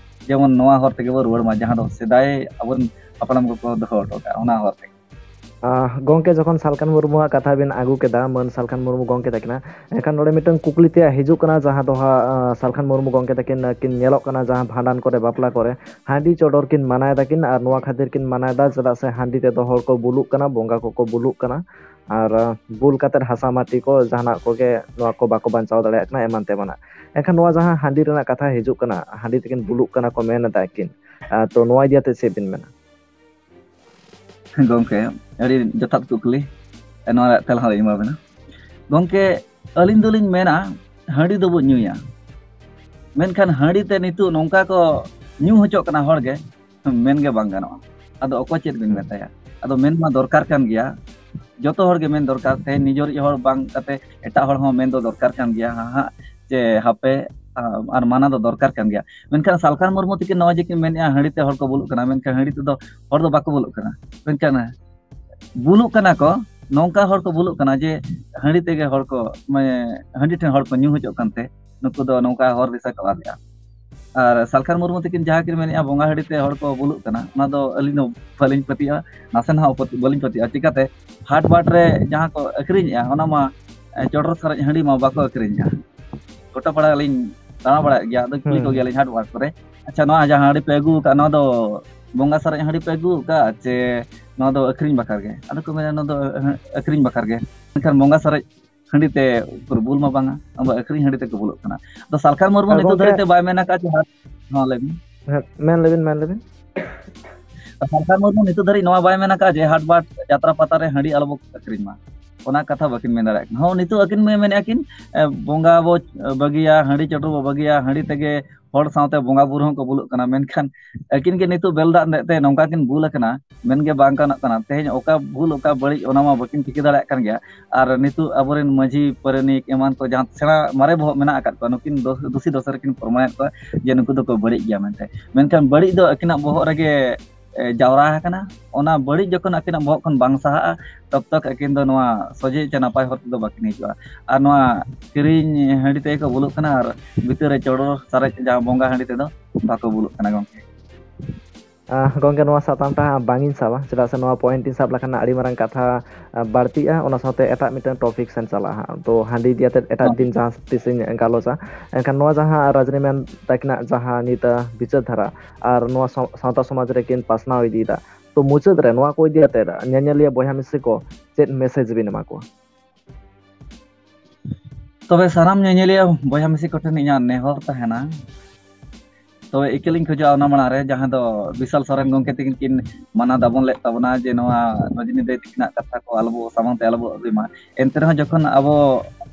ᱡᱮᱢᱚᱱ ᱱᱚᱣᱟ ᱦᱚᱨ ᱛᱮᱜᱮ ᱵᱚ ᱨᱩᱣᱟᱹᱲ ᱢᱟ, ᱡᱟᱦᱟᱸ ᱫᱚ ᱥᱮᱫᱟᱭ ᱟᱵᱚᱨᱮᱱ ᱦᱟᱯᱲᱟᱢ ᱠᱚᱠᱚ ᱫᱚᱦᱚ ᱦᱚᱴᱚ ᱠᱟᱜᱼᱟ, ᱚᱱᱟ ᱦᱚᱨ ᱛᱮᱜᱮ᱾ ᱜᱚᱢᱠᱮ, ᱡᱚᱠᱷᱚᱱ ᱥᱟᱞᱠᱷᱟᱱ ᱢᱩᱨᱢᱩᱣᱟᱜ ᱠᱟᱛᱷᱟ ᱵᱤᱱ ᱟᱹᱜᱩ ᱠᱮᱫᱟ, ᱢᱟᱹᱱ ᱥᱟᱞᱠᱷᱟᱱ ᱢᱩᱨᱢᱩ ᱜᱚᱢᱠᱮ ᱛᱟᱹᱠᱤᱱᱟᱜ, ᱮᱱᱠᱷᱟᱱ ᱱᱚᱰᱮ ᱢᱤᱫᱴᱟᱝ ᱠᱩᱠᱞᱤ ᱛᱮᱭᱟᱜ ᱦᱤᱡᱩᱜ ᱠᱟᱱᱟ, ᱡᱟᱦᱟᱸ ᱫᱚ ᱦᱟᱸᱜ ᱥᱟᱞᱠᱷᱟᱱ ᱢᱩᱨᱢᱩ ᱜᱚᱢᱠᱮ ᱛᱟᱹᱠᱤᱱ ᱠᱤᱱ ᱧᱮᱞᱚᱜ ᱠᱟᱱᱟ, ᱡᱟᱦᱟᱸ ᱵᱷᱟᱸᱰᱟᱱ ᱠᱚᱨᱮ, ᱵᱟᱯᱞᱟ ᱠᱚᱨᱮ ᱦᱟᱺᱰᱤ ᱪᱚᱰᱚᱨ ᱠᱤᱱ ᱢᱟᱱᱟᱭ ᱫᱟᱠᱤᱱ, ᱟᱨ ᱱᱚᱣᱟ ᱠᱷᱟᱹᱛᱤᱨ ᱠᱤᱱ ᱢᱟᱱᱟᱭ ᱫᱟ, ᱪᱮᱫᱟᱜ ᱥᱮ ᱦᱟᱺᱰᱤ ᱛᱮᱫᱚ ᱦᱚᱲ ᱠᱚ ᱵᱩᱞᱩᱜ ᱠᱟᱱᱟ, ᱵᱚᱸᱜᱟ ᱠᱚᱠᱚ ᱵᱩᱞᱩᱜ ᱠᱟᱱᱟ, ᱟᱨ ᱵᱩᱞ ᱠᱟᱛᱮᱫ ᱦᱟᱥᱟ ᱢᱟᱹᱴᱤ ᱠᱚ ᱡᱟᱦᱟᱱᱟᱜ ᱠᱚᱜᱮ ᱱᱚᱣᱟ ᱠᱚ ᱵᱟᱠᱚ ᱵᱟᱧᱪᱟᱣ ᱫᱟᱲᱮᱭᱟᱜ ᱠᱟᱱᱟ, ᱮᱢᱟᱱ ᱛᱮᱢᱟᱱᱟᱜ᱾ ᱮᱱᱠᱷᱟᱱ ᱱᱚᱣᱟ ᱡᱟᱦᱟᱸ ᱦᱟᱺᱰᱤ ᱨᱮᱱᱟᱜ ᱠᱟᱛᱷᱟ ᱦᱤᱡᱩᱜ ᱠᱟᱱᱟ, ᱦᱟᱺᱰᱤ ᱛᱮᱠᱤᱱ ᱵᱩᱞᱩᱜ ᱠᱟᱱᱟ ᱠᱚ ᱢᱮᱱ ᱮᱫᱟ ᱠᱤᱱ, ᱛᱚ ᱱᱚᱣᱟ ᱤᱫᱤ ᱠᱟᱛᱮ ᱪᱮᱫ ᱵᱤᱱ ᱢᱮᱱᱟ? ᱜᱚᱢᱠᱮ, ᱟᱹᱰᱤ ᱡᱚᱛᱷᱟᱛ ᱠᱩᱠᱞᱤ, ᱱᱚᱣᱟ ᱨᱮᱭᱟᱜ ᱛᱮᱞᱟ ᱦᱚᱸ ᱞᱤᱧ ᱮᱢᱟ ᱵᱮᱱᱟ᱾ ᱜᱚᱢᱠᱮ, ᱟᱹᱞᱤᱧ ᱫᱚᱞᱤᱧ ᱢᱮᱱᱟ, ᱦᱟᱺᱰᱤ ᱫᱚᱵᱚ ᱧᱩᱭᱟ, ᱢᱮᱱᱠᱷᱟᱱ ᱦᱟᱺᱰᱤ ᱛᱮ ᱱᱤᱛᱚᱜ ᱱᱚᱝᱠᱟ ᱠᱚ ᱧᱩ ᱦᱚᱪᱚᱜ ᱠᱟᱱᱟ ᱦᱚᱲ ᱜᱮ, ᱢᱮᱱ ᱜᱮ ᱵᱟᱝ ᱜᱟᱱᱚᱜᱼᱟ᱾ ᱟᱫᱚ ᱚᱠᱚᱭ ᱪᱮᱫ ᱵᱤᱱ ᱢᱮᱛᱟᱭᱟ? ᱟᱫᱚ ᱢᱮᱱ ᱢᱟ ᱫᱚᱨᱠᱟᱨ ᱠᱟᱱ ᱜᱮᱭᱟ, ᱡᱚᱛᱚ ᱦᱚᱲ ᱜᱮ ᱢᱮᱱ ᱫᱚᱨᱠᱟᱨ, ᱛᱮᱦᱮᱧ ᱱᱤᱡᱮᱨᱤᱡ ᱦᱚᱲ ᱵᱟᱝ ᱠᱟᱛᱮ ᱮᱴᱟᱜ ᱦᱚᱲ ᱦᱚᱸ ᱢᱮᱱ ᱫᱚ ᱫᱚᱨᱠᱟᱨ ᱠᱟᱱ ᱜᱮᱭᱟ ᱦᱟᱸᱜ, ᱡᱮ ᱦᱟᱯᱮ, ᱟ-, ᱟᱨ ᱢᱟᱱᱟ ᱫᱚ ᱫᱚᱨᱠᱟᱨ ᱠᱟᱱ ᱜᱮᱭᱟ᱾ ᱢᱮᱱᱠᱷᱟᱱ ᱥᱟᱞᱠᱷᱟᱱ ᱢᱩᱨᱢᱩ ᱛᱤᱠᱤᱱ ᱱᱚᱜᱼᱚᱭ ᱡᱮ ᱠᱤᱱ ᱢᱮᱱᱮᱫᱼᱟ ᱦᱟᱺᱰᱤ ᱛᱮ ᱦᱚᱲ ᱠᱚ ᱵᱩᱞᱩᱜ ᱠᱟᱱᱟ, ᱢᱮᱱᱠᱷᱟᱱ ᱦᱟᱺᱰᱤ ᱛᱮᱫᱚ ᱦᱚᱲ ᱫᱚ ᱵᱟᱠᱚ ᱵᱩᱞᱩᱜ ᱠᱟᱱᱟ᱾ ᱢᱮᱱᱠᱷᱟᱱ ᱵᱩᱞᱩᱜ ᱠᱟᱱᱟ ᱠᱚ, ᱱᱚᱝᱠᱟ ᱦᱚᱲ ᱠᱚ ᱵᱩᱞᱩᱜ ᱠᱟᱱᱟ ᱡᱮ ᱦᱟᱺᱰᱤ ᱛᱮᱜᱮ ᱦᱚᱲ ᱠᱚ, ᱢᱟᱱᱮ, ᱦᱟᱺᱰᱤ ᱴᱷᱮᱱ ᱦᱚᱲ ᱠᱚ ᱧᱩ ᱦᱚᱪᱚᱜ ᱠᱟᱱᱛᱮ ᱱᱩᱠᱩ ᱫᱚ ᱱᱚᱝᱠᱟ ᱦᱚᱨ ᱫᱤᱥᱟᱹ ᱠᱚ ᱟᱫ ᱮᱫᱼᱟ᱾ ᱟᱨ ᱥᱟᱞᱠᱷᱟᱱ ᱢᱩᱨᱢᱩ ᱛᱤᱠᱤᱱ ᱡᱟᱦᱟᱸ ᱠᱤᱱ ᱢᱮᱱᱮᱫᱼᱟ ᱵᱚᱸᱜᱟ ᱦᱟᱺᱰᱤ ᱛᱮ ᱦᱚᱲ ᱠᱚ ᱵᱩᱞᱩᱜ ᱠᱟᱱᱟ, ᱚᱱᱟ ᱫᱚ ᱟᱹᱞᱤᱧ ᱫᱚ ᱵᱟᱹᱞᱤᱧ ᱯᱟᱹᱛᱭᱟᱹᱜᱼᱟ, ᱱᱟᱥᱮ ᱱᱟᱦᱟᱜ ᱯᱟᱹᱛ-, ᱵᱟᱹᱞᱤᱧ ᱯᱟᱹᱛᱭᱟᱹᱜᱼᱟ᱾ ᱪᱤᱠᱟᱹᱛᱮ ᱦᱟᱴ ᱵᱟᱴ ᱨᱮ ᱡᱟᱦᱟᱸ ᱠᱚ ᱟᱹᱠᱷᱨᱤᱧᱮᱜᱼᱟ, ᱚᱱᱟ ᱢᱟ, ᱮ, ᱪᱚᱰᱚᱨ ᱥᱟᱨᱮᱡ ᱦᱟᱺᱰᱤ ᱢᱟ ᱵᱟᱠᱚ ᱟᱹᱠᱷᱨᱤᱧᱮᱜᱼᱟ᱾ ᱜᱚᱴᱟ ᱯᱟᱲᱟ ᱞᱤᱧ ᱫᱟᱬᱟ ᱵᱟᱲᱟᱭᱮᱫ ᱜᱮᱭᱟ, ᱟᱫᱚ ᱠᱩᱞᱤ ᱦᱩᱸ, ᱠᱚᱜᱮᱭᱟᱞᱤᱧ ᱦᱟᱴ ᱵᱟᱴ ᱠᱚᱨᱮ, "ᱟᱪᱪᱷᱟ, ᱱᱚᱣᱟ ᱡᱟᱦᱟᱸ ᱦᱟᱺᱰᱤ ᱯᱮ ᱟᱹᱜᱩ ᱟᱠᱟᱫ, ᱱᱚᱣᱟ ᱫᱚ ᱵᱚᱸᱜᱟ ᱥᱟᱨᱮᱡ ᱦᱟᱺᱰᱤ ᱯᱮ ᱟᱹᱜᱩ ᱟᱠᱟᱫ ᱪᱮ ᱱᱚᱣᱟ ᱫᱚ ᱟᱹᱠᱷᱨᱤᱧ ᱵᱟᱠᱷᱨᱟ ᱜᱮ?" ᱟᱫᱚ ᱠᱚ ᱢᱮᱱᱟ, "ᱱᱚᱣᱟ ᱫᱚ ᱟᱹᱠᱷᱨᱤᱧ ᱵᱟᱠᱷᱨᱟ ᱜᱮ, ᱢᱮᱱᱠᱷᱟᱱ ᱵᱚᱸᱜᱟ ᱥᱟᱨᱮᱡ ᱦᱟᱺᱰᱤ ᱛᱮ ᱩᱠᱩᱨ ᱵᱩᱞ ᱢᱟ ᱵᱟᱝᱟ, ᱟᱵᱚ ᱟᱹᱠᱷᱨᱤᱧ ᱦᱟᱺᱰᱤ ᱛᱮᱠᱚ ᱵᱩᱞᱩᱜ ᱠᱟᱱᱟ᱾" ᱟᱫᱚ ᱥᱟᱞᱠᱷᱟᱱ ᱢᱩᱨᱢᱩ ᱟᱨ ᱱᱤᱛᱚᱜ ᱜᱚᱝᱠᱮ, ᱫᱷᱟᱹᱨᱤᱡ ᱛᱮ ᱵᱟᱭ ᱢᱮᱱ ᱟᱠᱟᱫ ᱡᱮ ᱦᱟᱴ, ᱦᱚᱸ, ᱞᱟᱹᱭ ᱵᱤᱱ᱾ ᱦᱮᱸ, ᱢᱮᱱ ᱞᱮᱵᱤᱱ, ᱢᱮᱱ ᱞᱮᱵᱤᱱ᱾ ᱥᱟᱞᱠᱷᱟᱱ ᱢᱩᱨᱢᱩ ᱱᱤᱛᱚᱜ ᱫᱷᱟᱹᱨᱤᱡ ᱱᱚᱣᱟ ᱵᱟᱭ ᱢᱮᱱ ᱟᱠᱟᱫ ᱡᱮ ᱦᱟᱴ ᱵᱟᱴ ᱡᱟᱛᱨᱟ ᱯᱟᱛᱟ ᱨᱮ ᱦᱟᱺᱰᱤ ᱟᱞᱚ ᱵᱚ ᱟᱹᱠᱷᱨᱤᱧ ᱢᱟ, ᱚᱱᱟ ᱠᱟᱛᱷᱟ ᱵᱟᱹᱠᱤᱱ ᱢᱮᱱ ᱫᱟᱲᱮᱭᱟᱜ ᱠᱟᱱᱟ᱾ ᱦᱚᱸ, ᱱᱤᱛᱚᱜ ᱟᱹᱠᱤᱱ ᱢᱮ-, ᱢᱮᱱᱮᱫᱼᱟ ᱠᱤᱱ, ᱮ, ᱵᱚᱸᱜᱟ ᱵᱚ ᱵᱟᱹᱜᱤᱭᱟ, ᱦᱟᱺᱰᱤ ᱪᱚᱰᱚᱨ ᱵᱚ ᱵᱟᱹᱜᱤᱭᱟ, ᱦᱟᱺᱰᱤ ᱛᱮᱜᱮ ᱦᱚᱲ ᱥᱟᱶᱛᱮ ᱵᱚᱸᱜᱟ ᱵᱩᱨᱩ ᱦᱚᱸᱠᱚ ᱵᱩᱞᱩᱜ ᱠᱟᱱᱟ, ᱢᱮᱱᱠᱷᱟᱱ ᱟᱹᱠᱤᱱ ᱜᱮ ᱱᱤᱛᱚᱜ ᱵᱮᱞ ᱫᱟᱜ ᱨᱮ ᱱᱚᱝᱠᱟ ᱠᱤᱱ ᱵᱩᱞ ᱟᱠᱟᱱᱟ, ᱢᱮᱱ ᱜᱮ ᱵᱟᱝ ᱜᱟᱱᱚᱜ ᱠᱟᱱᱟ᱾ ᱛᱮᱦᱮᱧ ᱚᱠᱟ ᱵᱷᱩᱞ ᱚᱠᱟ ᱵᱟᱹᱲᱤᱡ ᱚᱱᱟ ᱢᱟ ᱵᱟᱹᱠᱤᱱ ᱴᱷᱤᱠᱟᱹ ᱫᱟᱲᱮᱭᱟᱜ ᱠᱟᱱ ᱜᱮᱭᱟ᱾ ᱟᱨ ᱱᱤᱛᱚᱜ ᱟᱵᱚᱨᱮᱱ ᱢᱟᱹᱡᱷᱤ ᱯᱟᱨᱟᱱᱤᱠ ᱮᱢᱟᱱ ᱠᱚ ᱡᱟᱦᱟᱸ ᱥᱮᱬᱟ ᱢᱟᱨᱮ ᱵᱚᱦᱚᱜ ᱢᱮᱱᱟᱜ ᱟᱠᱟᱫ ᱠᱚᱣᱟ, ᱱᱩᱠᱤᱱ ᱫᱚ ᱫᱩᱥᱤ ᱫᱚᱥᱟ ᱨᱮᱠᱤᱱ ᱯᱨᱚᱢᱟᱱᱮᱫ ᱠᱚᱣᱟ ᱡᱮ ᱱᱩᱠᱩ ᱫᱚᱠᱚ ᱵᱟᱹᱲᱤᱡ ᱜᱮᱭᱟ ᱢᱮᱱᱛᱮ᱾ ᱢᱮᱱᱠᱷᱟᱱ ᱵᱟᱹᱲᱤᱡ ᱫᱚ ᱟᱹᱠᱤᱱᱟᱜ ᱵᱚᱦᱚᱜ ᱨᱮᱜᱮ, ᱮ, ᱡᱟᱣᱨᱟ ᱟᱠᱟᱱᱟ᱾ ᱚᱱᱟ ᱵᱟᱹᱲᱤᱡ ᱡᱚᱠᱷᱚᱱ ᱟᱹᱠᱤᱱᱟᱜ ᱵᱚᱦᱚᱜ ᱠᱷᱚᱱ ᱵᱟᱝ ᱥᱟᱦᱟᱜᱼᱟ, ᱛᱚᱵ ᱛᱚᱠ ᱟᱹᱠᱤᱱ ᱫᱚ ᱱᱚᱣᱟ ᱥᱚᱡᱷᱮ ᱪᱮ ᱱᱟᱯᱟᱭ ᱦᱚᱨ ᱛᱮᱫᱚ ᱵᱟᱹᱠᱤᱱ ᱦᱤᱡᱩᱜᱼᱟ᱾ ᱟᱨ ᱱᱚᱣᱟ ᱠᱤᱨᱤᱧ ᱦᱟᱺᱰᱤ ᱛᱮᱜᱮ ᱠᱚ ᱵᱩᱞᱩᱜ ᱠᱟᱱᱟ ᱟᱨ ᱵᱷᱤᱛᱟᱹᱨ ᱨᱮ ᱪᱚᱰᱚᱨ ᱥᱟᱨᱮᱡ ᱡᱟᱦᱟᱸ ᱵᱚᱸᱜᱟ ᱦᱟᱺᱰᱤ ᱛᱮᱫᱚ ᱵᱟᱠᱚ ᱵᱩᱞᱩᱜ ᱠᱟᱱᱟ ᱜᱚᱢᱠᱮ᱾ ᱟᱦ, ᱜᱚᱢᱠᱮ, ᱱᱚᱣᱟ ᱥᱟᱛᱟᱢ ᱴᱟᱜ ᱦᱟᱸᱜ ᱵᱟᱝ ᱤᱧ ᱥᱟᱵᱟ, ᱪᱮᱫᱟᱜ ᱥᱮ ᱱᱚᱣᱟ point ᱤᱧ ᱥᱟᱵ ᱞᱮᱠᱷᱟᱱ ᱟᱹᱰᱤ ᱢᱟᱨᱟᱝ ᱠᱟᱛᱷᱟ, ᱟᱦ, ᱵᱟᱹᱲᱛᱤᱜᱼᱟ, ᱚᱱᱟ ᱥᱟᱶᱛᱮ ᱮᱴᱟᱜ ᱢᱤᱫᱴᱟᱝ topic ᱥᱮᱱ ᱪᱟᱞᱟᱜᱼᱟ ᱦᱟᱸᱜ᱾ ᱛᱚ, ᱦᱟᱺᱰᱤ ᱤᱫᱤ ᱠᱟᱛᱮ ᱮᱴᱟᱜ ᱦᱚᱸ᱾ ᱫᱤᱱ ᱡᱟᱦᱟᱸ ᱛᱤᱥ ᱤᱧ ᱜᱟᱞᱚᱪᱟ᱾ ᱮᱱᱠᱷᱟᱱ ᱱᱚᱣᱟ ᱡᱟᱦᱟᱸ ᱨᱟᱡᱽᱱᱤ ᱢᱮᱢ ᱛᱟᱹᱠᱤᱱᱟᱜ ᱡᱟᱦᱟᱸ ᱱᱤᱛ, ᱟᱦ, ᱵᱤᱪᱟᱹᱨ ᱫᱷᱟᱨᱟ ᱟᱨ ᱱᱚᱣᱟ ᱥᱟᱶ-, ᱥᱟᱶᱛᱟ ᱥᱚᱢᱟᱡᱽ ᱨᱮᱠᱤᱱ ᱯᱟᱥᱱᱟᱣ ᱤᱫᱤᱭᱮᱫᱟ, ᱛᱚ, ᱢᱩᱪᱟᱹᱫ ᱨᱮ ᱱᱚᱣᱟ ᱠᱚ ᱤᱫᱤ ᱠᱟᱛᱮ ᱧᱮᱧᱮᱞᱤᱭᱟᱹ ᱵᱚᱭᱦᱟ ᱢᱤᱥᱤ ᱠᱚ ᱪᱮᱫ message ᱵᱤᱱ ᱮᱢᱟ ᱠᱚᱣᱟ? ᱛᱚᱵᱮ ᱥᱟᱱᱟᱢ ᱧᱮᱧᱮᱞᱤᱭᱟᱹ ᱵᱚᱭᱦᱟ ᱢᱤᱥᱤ ᱠᱚᱴᱷᱮᱱ ᱤᱧᱟᱹᱜ ᱱᱮᱦᱚᱨ ᱛᱟᱦᱮᱱᱟ, ᱛᱚᱵᱮ ᱤᱠᱟᱹᱞᱤᱧ ᱠᱷᱚᱡᱚᱜᱼᱟ ᱚᱱᱟ ᱢᱟᱲᱟᱝ ᱨᱮ, ᱡᱟᱦᱟᱸ ᱫᱚ ᱵᱤᱥᱟᱞ ᱥᱚᱨᱮᱱ ᱜᱚᱢᱠᱮ ᱛᱟᱹᱠᱤᱱ ᱠᱤᱱ ᱢᱟᱱᱟ ᱫᱟᱵᱚᱱ ᱞᱮᱫ ᱛᱟᱵᱚᱱᱟ ᱡᱮ ᱱᱚᱣᱟ ᱨᱚᱡᱽᱱᱤ ᱫᱟᱹᱭ ᱛᱟᱹᱠᱤᱱᱟᱜ ᱠᱟᱛᱷᱟ ᱠᱚ ᱟᱞᱚ ᱵᱚ ᱥᱟᱢᱟᱝ ᱛᱮ ᱟᱞᱚ ᱵᱚ ᱟᱹᱜᱩᱭ ᱢᱟ᱾ ᱮᱱᱛᱮ ᱨᱮᱦᱚᱸ ᱡᱚᱠᱷᱚᱱ ᱟᱵᱚ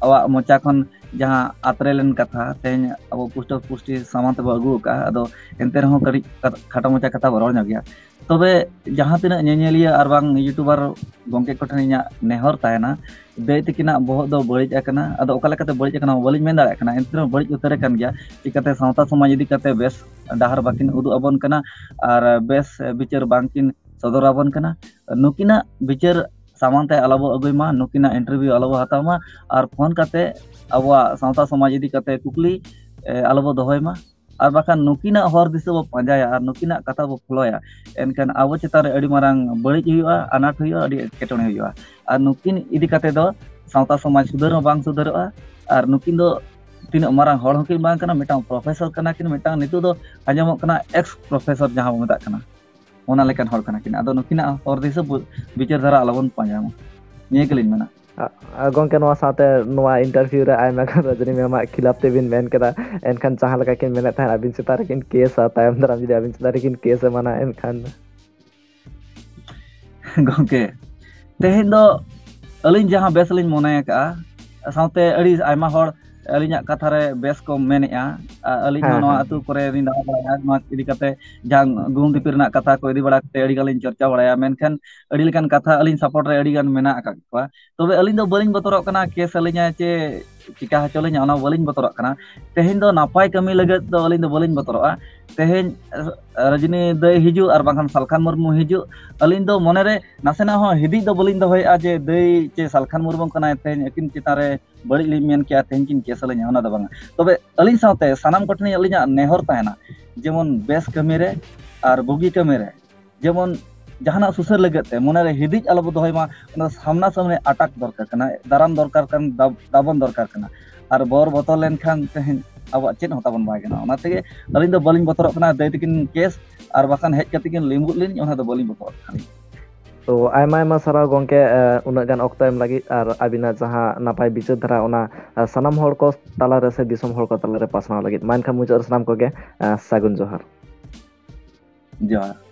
ᱟᱵᱚᱣᱟᱜ ᱢᱚᱪᱟ ᱠᱷᱚᱱ ᱡᱟᱦᱟᱸ ᱟᱛᱨᱮ ᱞᱮᱱ ᱠᱟᱛᱷᱟ ᱛᱮᱦᱮᱧ ᱟᱵᱚ ᱯᱩᱥᱴᱟᱹ ᱯᱩᱥᱴᱤ ᱥᱟᱢᱟᱝ ᱛᱮᱵᱚ ᱟᱹᱜᱩ ᱟᱠᱟᱫᱼᱟ, ᱟᱫᱚ ᱮᱱᱛᱮ ᱨᱮᱦᱚᱸ ᱠᱟᱹᱴᱤᱡ ᱠᱷᱟᱴᱚ ᱢᱚᱪᱟ ᱠᱟᱛᱷᱟ ᱵᱚ ᱨᱚᱲ ᱧᱚᱜ ᱜᱮᱭᱟ᱾ ᱛᱚᱵᱮ ᱡᱟᱦᱟᱸ ᱛᱤᱱᱟᱹᱜ ᱧᱮᱧᱮᱞᱤᱭᱟᱹ ᱟᱨ ᱵᱟᱝ YouTuber ᱜᱚᱢᱠᱮ ᱠᱚᱴᱷᱮᱱ ᱤᱧᱟᱹᱜ ᱱᱮᱦᱚᱨ ᱛᱟᱦᱮᱱᱟ, ᱫᱟᱹᱭ ᱛᱟᱹᱠᱤᱱᱟᱜ ᱵᱚᱦᱚᱜ ᱫᱚ ᱵᱟᱹᱲᱤᱡ ᱟᱠᱟᱱᱟ᱾ ᱟᱫᱚ ᱚᱠᱟ ᱞᱮᱠᱟᱛᱮ ᱵᱟᱹᱲᱤᱡ ᱟᱠᱟᱱᱟ ᱵᱟᱹᱞᱤᱧ ᱢᱮᱱ ᱫᱟᱲᱮᱭᱟᱜ ᱠᱟᱱᱟ, ᱮᱱᱛᱮ ᱨᱮᱦᱚᱸ ᱵᱟᱹᱲᱤᱡ ᱩᱛᱟᱹᱨ ᱟᱠᱟᱱ ᱜᱮᱭᱟ᱾ ᱪᱤᱠᱟᱹᱛᱮ ᱥᱟᱶᱛᱟ ᱥᱚᱢᱟᱡᱽ ᱤᱫᱤ ᱠᱟᱛᱮ ᱵᱮᱥ ᱰᱟᱦᱟᱨ ᱵᱟᱹᱠᱤᱱ ᱩᱫᱩᱜ ᱟᱵᱚᱱ ᱠᱟᱱᱟ ᱟᱨ ᱵᱮᱥ ᱵᱤᱪᱟᱹᱨ ᱵᱟᱝᱠᱤᱱ ᱥᱚᱫᱚᱨ ᱟᱵᱚᱱ ᱠᱟᱱᱟ᱾ ᱱᱩᱠᱤᱱᱟᱜ ᱵᱤᱪᱟᱹᱨ ᱥᱟᱢᱟᱝ ᱛᱮ ᱟᱞᱚ ᱵᱚ ᱟᱹᱜᱩᱭ ᱢᱟ, ᱱᱩᱠᱤᱱᱟᱜ interview ᱟᱞᱚ ᱵᱚ ᱦᱟᱛᱟᱣ ᱢᱟ ᱟᱨ ᱯᱷᱳᱱ ᱠᱟᱛᱮ ᱟᱵᱚᱣᱟᱜ ᱥᱟᱶᱛᱟ ᱥᱚᱢᱟᱡᱽ ᱤᱫᱤ ᱠᱟᱛᱮ ᱠᱩᱠᱞᱤ, ᱮ, ᱟᱞᱚ ᱵᱚ ᱫᱚᱦᱚᱭ ᱢᱟ᱾ ᱟᱨ ᱵᱟᱠᱷᱟᱱ ᱱᱩᱠᱤᱱᱟᱜ ᱦᱚᱨ ᱫᱤᱥᱟᱹ ᱵᱚ ᱯᱟᱸᱡᱟᱭᱟ ᱟᱨ ᱱᱩᱠᱤᱱᱟᱜ ᱠᱟᱛᱷᱟ ᱵᱚ ᱯᱷᱚᱞᱳᱭᱟ, ᱮᱱᱠᱷᱟᱱ ᱟᱵᱚ ᱪᱮᱛᱟᱱ ᱨᱮ ᱟᱹᱰᱤ ᱢᱟᱨᱟᱝ ᱵᱟᱹᱲᱤᱡ ᱦᱩᱭᱩᱜᱼᱟ, ᱟᱱᱟᱴ ᱦᱩᱭᱩᱜᱼᱟ, ᱟᱹᱰᱤ ᱮᱴᱠᱮᱴᱚᱬᱮ ᱦᱩᱭᱩᱜᱼᱟ᱾ ᱟᱨ ᱱᱩᱠᱤᱱ ᱤᱫᱤ ᱠᱟᱛᱮ ᱫᱚ ᱥᱟᱶᱛᱟ ᱥᱚᱢᱟᱡᱽ ᱥᱩᱫᱷᱟᱹᱨ ᱦᱚᱸ ᱵᱟᱝ ᱥᱩᱫᱷᱟᱹᱨᱚᱜᱼᱟ᱾ ᱟᱨ ᱱᱩᱠᱤᱱ ᱫᱚ ᱛᱤᱱᱟᱹᱜ ᱢᱟᱨᱟᱝ ᱦᱚᱲ ᱦᱚᱸᱠᱤᱱ ᱵᱟᱝ ᱠᱟᱱᱟ, ᱢᱤᱫᱴᱟᱝ ᱯᱨᱚᱯᱷᱮᱥᱚᱨ ᱠᱟᱱᱟ ᱠᱤᱱ, ᱢᱤᱫᱴᱟᱝ ᱱᱤᱛᱚᱜ ᱫᱚ ᱟᱸᱡᱚᱢᱚᱜ ᱠᱟᱱᱟ ᱮᱠᱥ ᱯᱨᱚᱯᱷᱮᱥᱚᱨ ᱡᱟᱦᱟᱸ ᱵᱚ ᱢᱮᱛᱟᱜ ᱠᱟᱱᱟ, ᱚᱱᱟ ᱞᱮᱠᱟᱱ ᱦᱚᱲ ᱠᱟᱱᱟ ᱠᱤᱱ᱾ ᱟᱫᱚ ᱱᱩᱠᱤᱱᱟᱜ ᱦᱚᱨ ᱫᱤᱥᱟᱹ ᱵᱩ- ᱵᱤᱪᱟᱹᱨ ᱫᱷᱟᱨᱟ ᱟᱞᱚᱵᱚᱱ ᱯᱟᱸᱡᱟᱭ ᱢᱟ, ᱱᱤᱭᱟᱹ ᱜᱮᱞᱤᱧ ᱢᱮᱱᱟ᱾ ᱟᱨ ᱜᱚᱢᱠᱮ, ᱱᱚᱣᱟ ᱥᱟᱶᱛᱮ ᱱᱚᱣᱟ ᱤᱱᱴᱟᱨᱵᱷᱤᱭᱩ ᱨᱮ ᱟᱭᱢᱟ ᱜᱟᱱ ᱨᱚᱡᱽᱱᱤ ᱢᱮᱢᱟᱜ ᱠᱷᱤᱞᱟᱯ ᱛᱮᱵᱤᱱ ᱢᱮᱱ ᱠᱮᱫᱟ, ᱮᱱᱠᱷᱟᱱ ᱡᱟᱦᱟᱸ ᱞᱮᱠᱟ ᱠᱤᱱ ᱢᱮᱱᱮᱫ ᱛᱟᱦᱮᱸᱫ ᱟᱹᱵᱤᱱ ᱪᱮᱛᱟᱱ ᱨᱮᱠᱤᱱ ᱠᱮᱥᱟ, ᱛᱟᱭᱚᱢ ᱫᱟᱨᱟᱢ ᱡᱩᱫᱤ ᱟᱹᱵᱤᱱ ᱪᱮᱛᱟᱱ ᱨᱮᱠᱤᱱ ᱠᱮᱥ ᱮᱢᱟᱱᱟ ᱮᱱᱠᱷᱟᱱ? ᱜᱚᱢᱠᱮ, ᱛᱮᱦᱮᱧ ᱫᱚ ᱟᱹᱞᱤᱧ ᱡᱟᱦᱟᱸ ᱵᱮᱥ ᱞᱤᱧ ᱢᱚᱱᱮ ᱟᱠᱟᱫᱼᱟ, ᱥᱟᱶᱛᱮ ᱟᱹᱰᱤ ᱟᱭᱢᱟ ᱦᱚᱲ ᱟᱹᱞᱤᱧᱟᱜ ᱠᱟᱛᱷᱟ ᱨᱮ ᱵᱮᱥ ᱠᱚ ᱢᱮᱱᱮᱫᱼᱟ᱾ ᱟᱨ ᱟᱹᱞᱤᱧ ᱦᱚᱸ ᱦᱮᱸ, ᱱᱚᱣᱟ ᱦᱮᱸ᱾ ᱟᱹᱛᱩ ᱠᱚᱨᱮ ᱞᱤᱧ ᱫᱟᱬᱟ ᱵᱟᱲᱟᱭᱟ, ᱱᱚᱣᱟ ᱤᱫᱤ ᱠᱟᱛᱮ ᱡᱟᱦᱟᱸ ᱜᱩᱦᱩᱢ ᱫᱤᱯᱤᱞ ᱨᱮᱱᱟᱜ ᱠᱟᱛᱷᱟ ᱠᱚ ᱤᱫᱤ ᱵᱟᱲᱟ ᱠᱟᱛᱮ ᱟᱹᱰᱤ ᱜᱟᱱ ᱞᱤᱧ ᱪᱚᱨᱪᱟ ᱵᱟᱲᱟᱭᱟ, ᱢᱮᱱᱠᱷᱟᱱ ᱟᱹᱰᱤ ᱞᱮᱠᱟᱱ ᱠᱟᱛᱷᱟ ᱟᱹᱞᱤᱧ ᱥᱟᱯᱳᱨᱴ ᱨᱮ ᱟᱹᱰᱤ ᱜᱟᱱ ᱢᱮᱱᱟᱜ ᱟᱠᱟᱫ ᱠᱚᱣᱟ᱾ ᱛᱚᱵᱮ ᱟᱹᱞᱤᱧ ᱫᱚ ᱵᱟᱹᱞᱤᱧ ᱵᱚᱛᱚᱨᱚᱜ ᱠᱟᱱᱟ ᱠᱮᱥ ᱟᱹᱞᱤᱧᱟ ᱪᱮ ᱪᱤᱠᱟ ᱦᱚᱪᱚ ᱞᱤᱧᱟ, ᱚᱱᱟ ᱵᱟᱹᱞᱤᱧ ᱵᱚᱛᱚᱨᱚᱜ ᱠᱟᱱᱟ᱾ ᱛᱮᱦᱮᱧ ᱫᱚ ᱱᱟᱯᱟᱭ ᱠᱟᱹᱢᱤ ᱞᱟᱹᱜᱤᱫ ᱫᱚ ᱟᱹᱞᱤᱧ ᱫᱚ ᱵᱟᱹᱞᱤᱧ ᱵᱚᱛᱚᱨᱚᱜᱼᱟ᱾ ᱛᱮᱦᱮᱧ ᱨᱚᱡᱽᱱᱤ ᱫᱟᱹᱭ ᱦᱤᱡᱩᱜ ᱟᱨ ᱵᱟᱝᱠᱷᱟᱱ ᱥᱟᱞᱠᱷᱟᱱ ᱢᱩᱨᱢᱩ ᱦᱤᱡᱩᱜ, ᱟᱹᱞᱤᱧ ᱫᱚ ᱢᱚᱱᱮᱨᱮ ᱱᱟᱥᱮᱱᱟᱜ ᱦᱚᱸ ᱦᱤᱫᱤᱡ ᱫᱚ ᱵᱟᱹᱞᱤᱧ ᱫᱚᱦᱚᱭᱮᱫᱼᱟ ᱡᱮ ᱫᱟᱹᱭ ᱪᱮ ᱥᱟᱞᱠᱷᱟᱱ ᱢᱩᱨᱢᱩ ᱠᱟᱱᱟᱭ, ᱛᱮᱦᱮᱧ ᱟᱹᱠᱤᱱ ᱪᱮᱛᱟᱱ ᱨᱮ ᱵᱟᱹᱲᱤᱡ ᱞᱤᱧ ᱢᱮᱱ ᱠᱮᱜᱼᱟ, ᱛᱮᱦᱮᱧ ᱠᱤᱱ ᱠᱮᱥ ᱟᱹᱞᱤᱧᱟ, ᱚᱱᱟ ᱫᱚ ᱵᱟᱝᱟ᱾ ᱛᱚᱵᱮ ᱟᱹᱞᱤᱧ ᱥᱟᱶᱛᱮ ᱥᱟᱱᱟᱢ ᱠᱚᱴᱷᱮᱱ ᱟᱹᱞᱤᱧᱟᱜ ᱱᱮᱦᱚᱨ ᱛᱟᱦᱮᱱᱟ, ᱡᱮᱢᱚᱱ ᱵᱮᱥ ᱠᱟᱹᱢᱤ ᱨᱮ ᱟᱨ ᱵᱩᱜᱤ ᱠᱟᱹᱢᱤ ᱨᱮ ᱡᱮᱢᱚᱱ ᱡᱟᱦᱟᱱᱟᱜ ᱥᱩᱥᱟᱹᱨ ᱞᱟᱹᱜᱤᱫ ᱛᱮ ᱢᱚᱱᱮᱨᱮ ᱦᱤᱫᱤᱡ ᱟᱞᱚ ᱵᱚ ᱫᱚᱦᱚᱭ ᱢᱟ, ᱚᱱᱟ ᱥᱟᱢᱱᱟ ᱥᱟᱢᱱᱤ ᱟᱴᱟᱠ ᱫᱚᱨᱠᱟᱨ ᱠᱟᱱᱟ, ᱫᱟᱨᱟᱢ ᱫᱚᱨᱠᱟᱨ ᱠᱟᱱᱟ, ᱫᱟᱵ- ᱫᱟᱵᱚᱱ ᱫᱚᱨᱠᱟᱨ ᱠᱟᱱᱟ᱾ ᱟᱨ ᱵᱚᱨ ᱵᱚᱛᱚᱨ ᱞᱮᱱᱠᱷᱟᱱ ᱛᱮᱦᱮᱧ ᱟᱵᱚᱣᱟᱜ ᱪᱮᱫ ᱦᱚᱸ ᱛᱟᱵᱚᱱ ᱵᱟᱭ ᱜᱟᱱᱚᱜᱼᱟ᱾ ᱚᱱᱟ ᱛᱮᱜᱮ ᱟᱹᱞᱤᱧ ᱫᱚ ᱵᱟᱹᱞᱤᱧ ᱵᱚᱛᱚᱨᱚᱜ ᱠᱟᱱᱟ ᱫᱟᱹᱭ ᱛᱟᱹᱠᱤᱱ ᱠᱮᱥ ᱟᱨ ᱵᱟᱠᱷᱟᱱ ᱦᱮᱡ ᱠᱟᱛᱮ ᱠᱤᱱ ᱞᱤᱸᱵᱩᱫ ᱞᱤᱧ, ᱚᱱᱟ ᱫᱚ ᱵᱟᱹᱞᱤᱧ ᱵᱚᱛᱚᱨᱚᱜ ᱠᱟᱱᱟ᱾ ᱛᱚ ᱟᱭᱢᱟ ᱟᱭᱢᱟ ᱥᱟᱨᱦᱟᱣ ᱜᱚᱢᱠᱮ, ᱮ, ᱩᱱᱟᱹᱜ ᱜᱟᱱ ᱚᱠᱛᱚ ᱮᱢ ᱞᱟᱹᱜᱤᱫ ᱟᱨ ᱟᱹᱵᱤᱱᱟᱜ ᱡᱟᱦᱟᱸ ᱱᱟᱯᱟᱭ ᱵᱤᱪᱟᱹᱨ ᱫᱷᱟᱨᱟ, ᱚᱱᱟ, ᱮ, ᱥᱟᱱᱟᱢ ᱦᱚᱲ ᱠᱚ ᱛᱟᱞᱟᱨᱮ ᱥᱮ ᱫᱤᱥᱚᱢ ᱦᱚᱲ ᱠᱚ ᱛᱟᱞᱟᱨᱮ ᱯᱟᱥᱱᱟᱣ ᱞᱟᱹᱜᱤᱫ᱾ ᱢᱟ ᱮᱱᱠᱷᱟᱱ ᱢᱩᱪᱟᱹᱫ ᱨᱮ ᱥᱟᱱᱟᱢ ᱠᱚᱜᱮ, ᱮ, ᱥᱟᱹᱜᱩᱱ ᱡᱚᱦᱟᱨ᱾ ᱡᱚᱦᱟᱨ᱾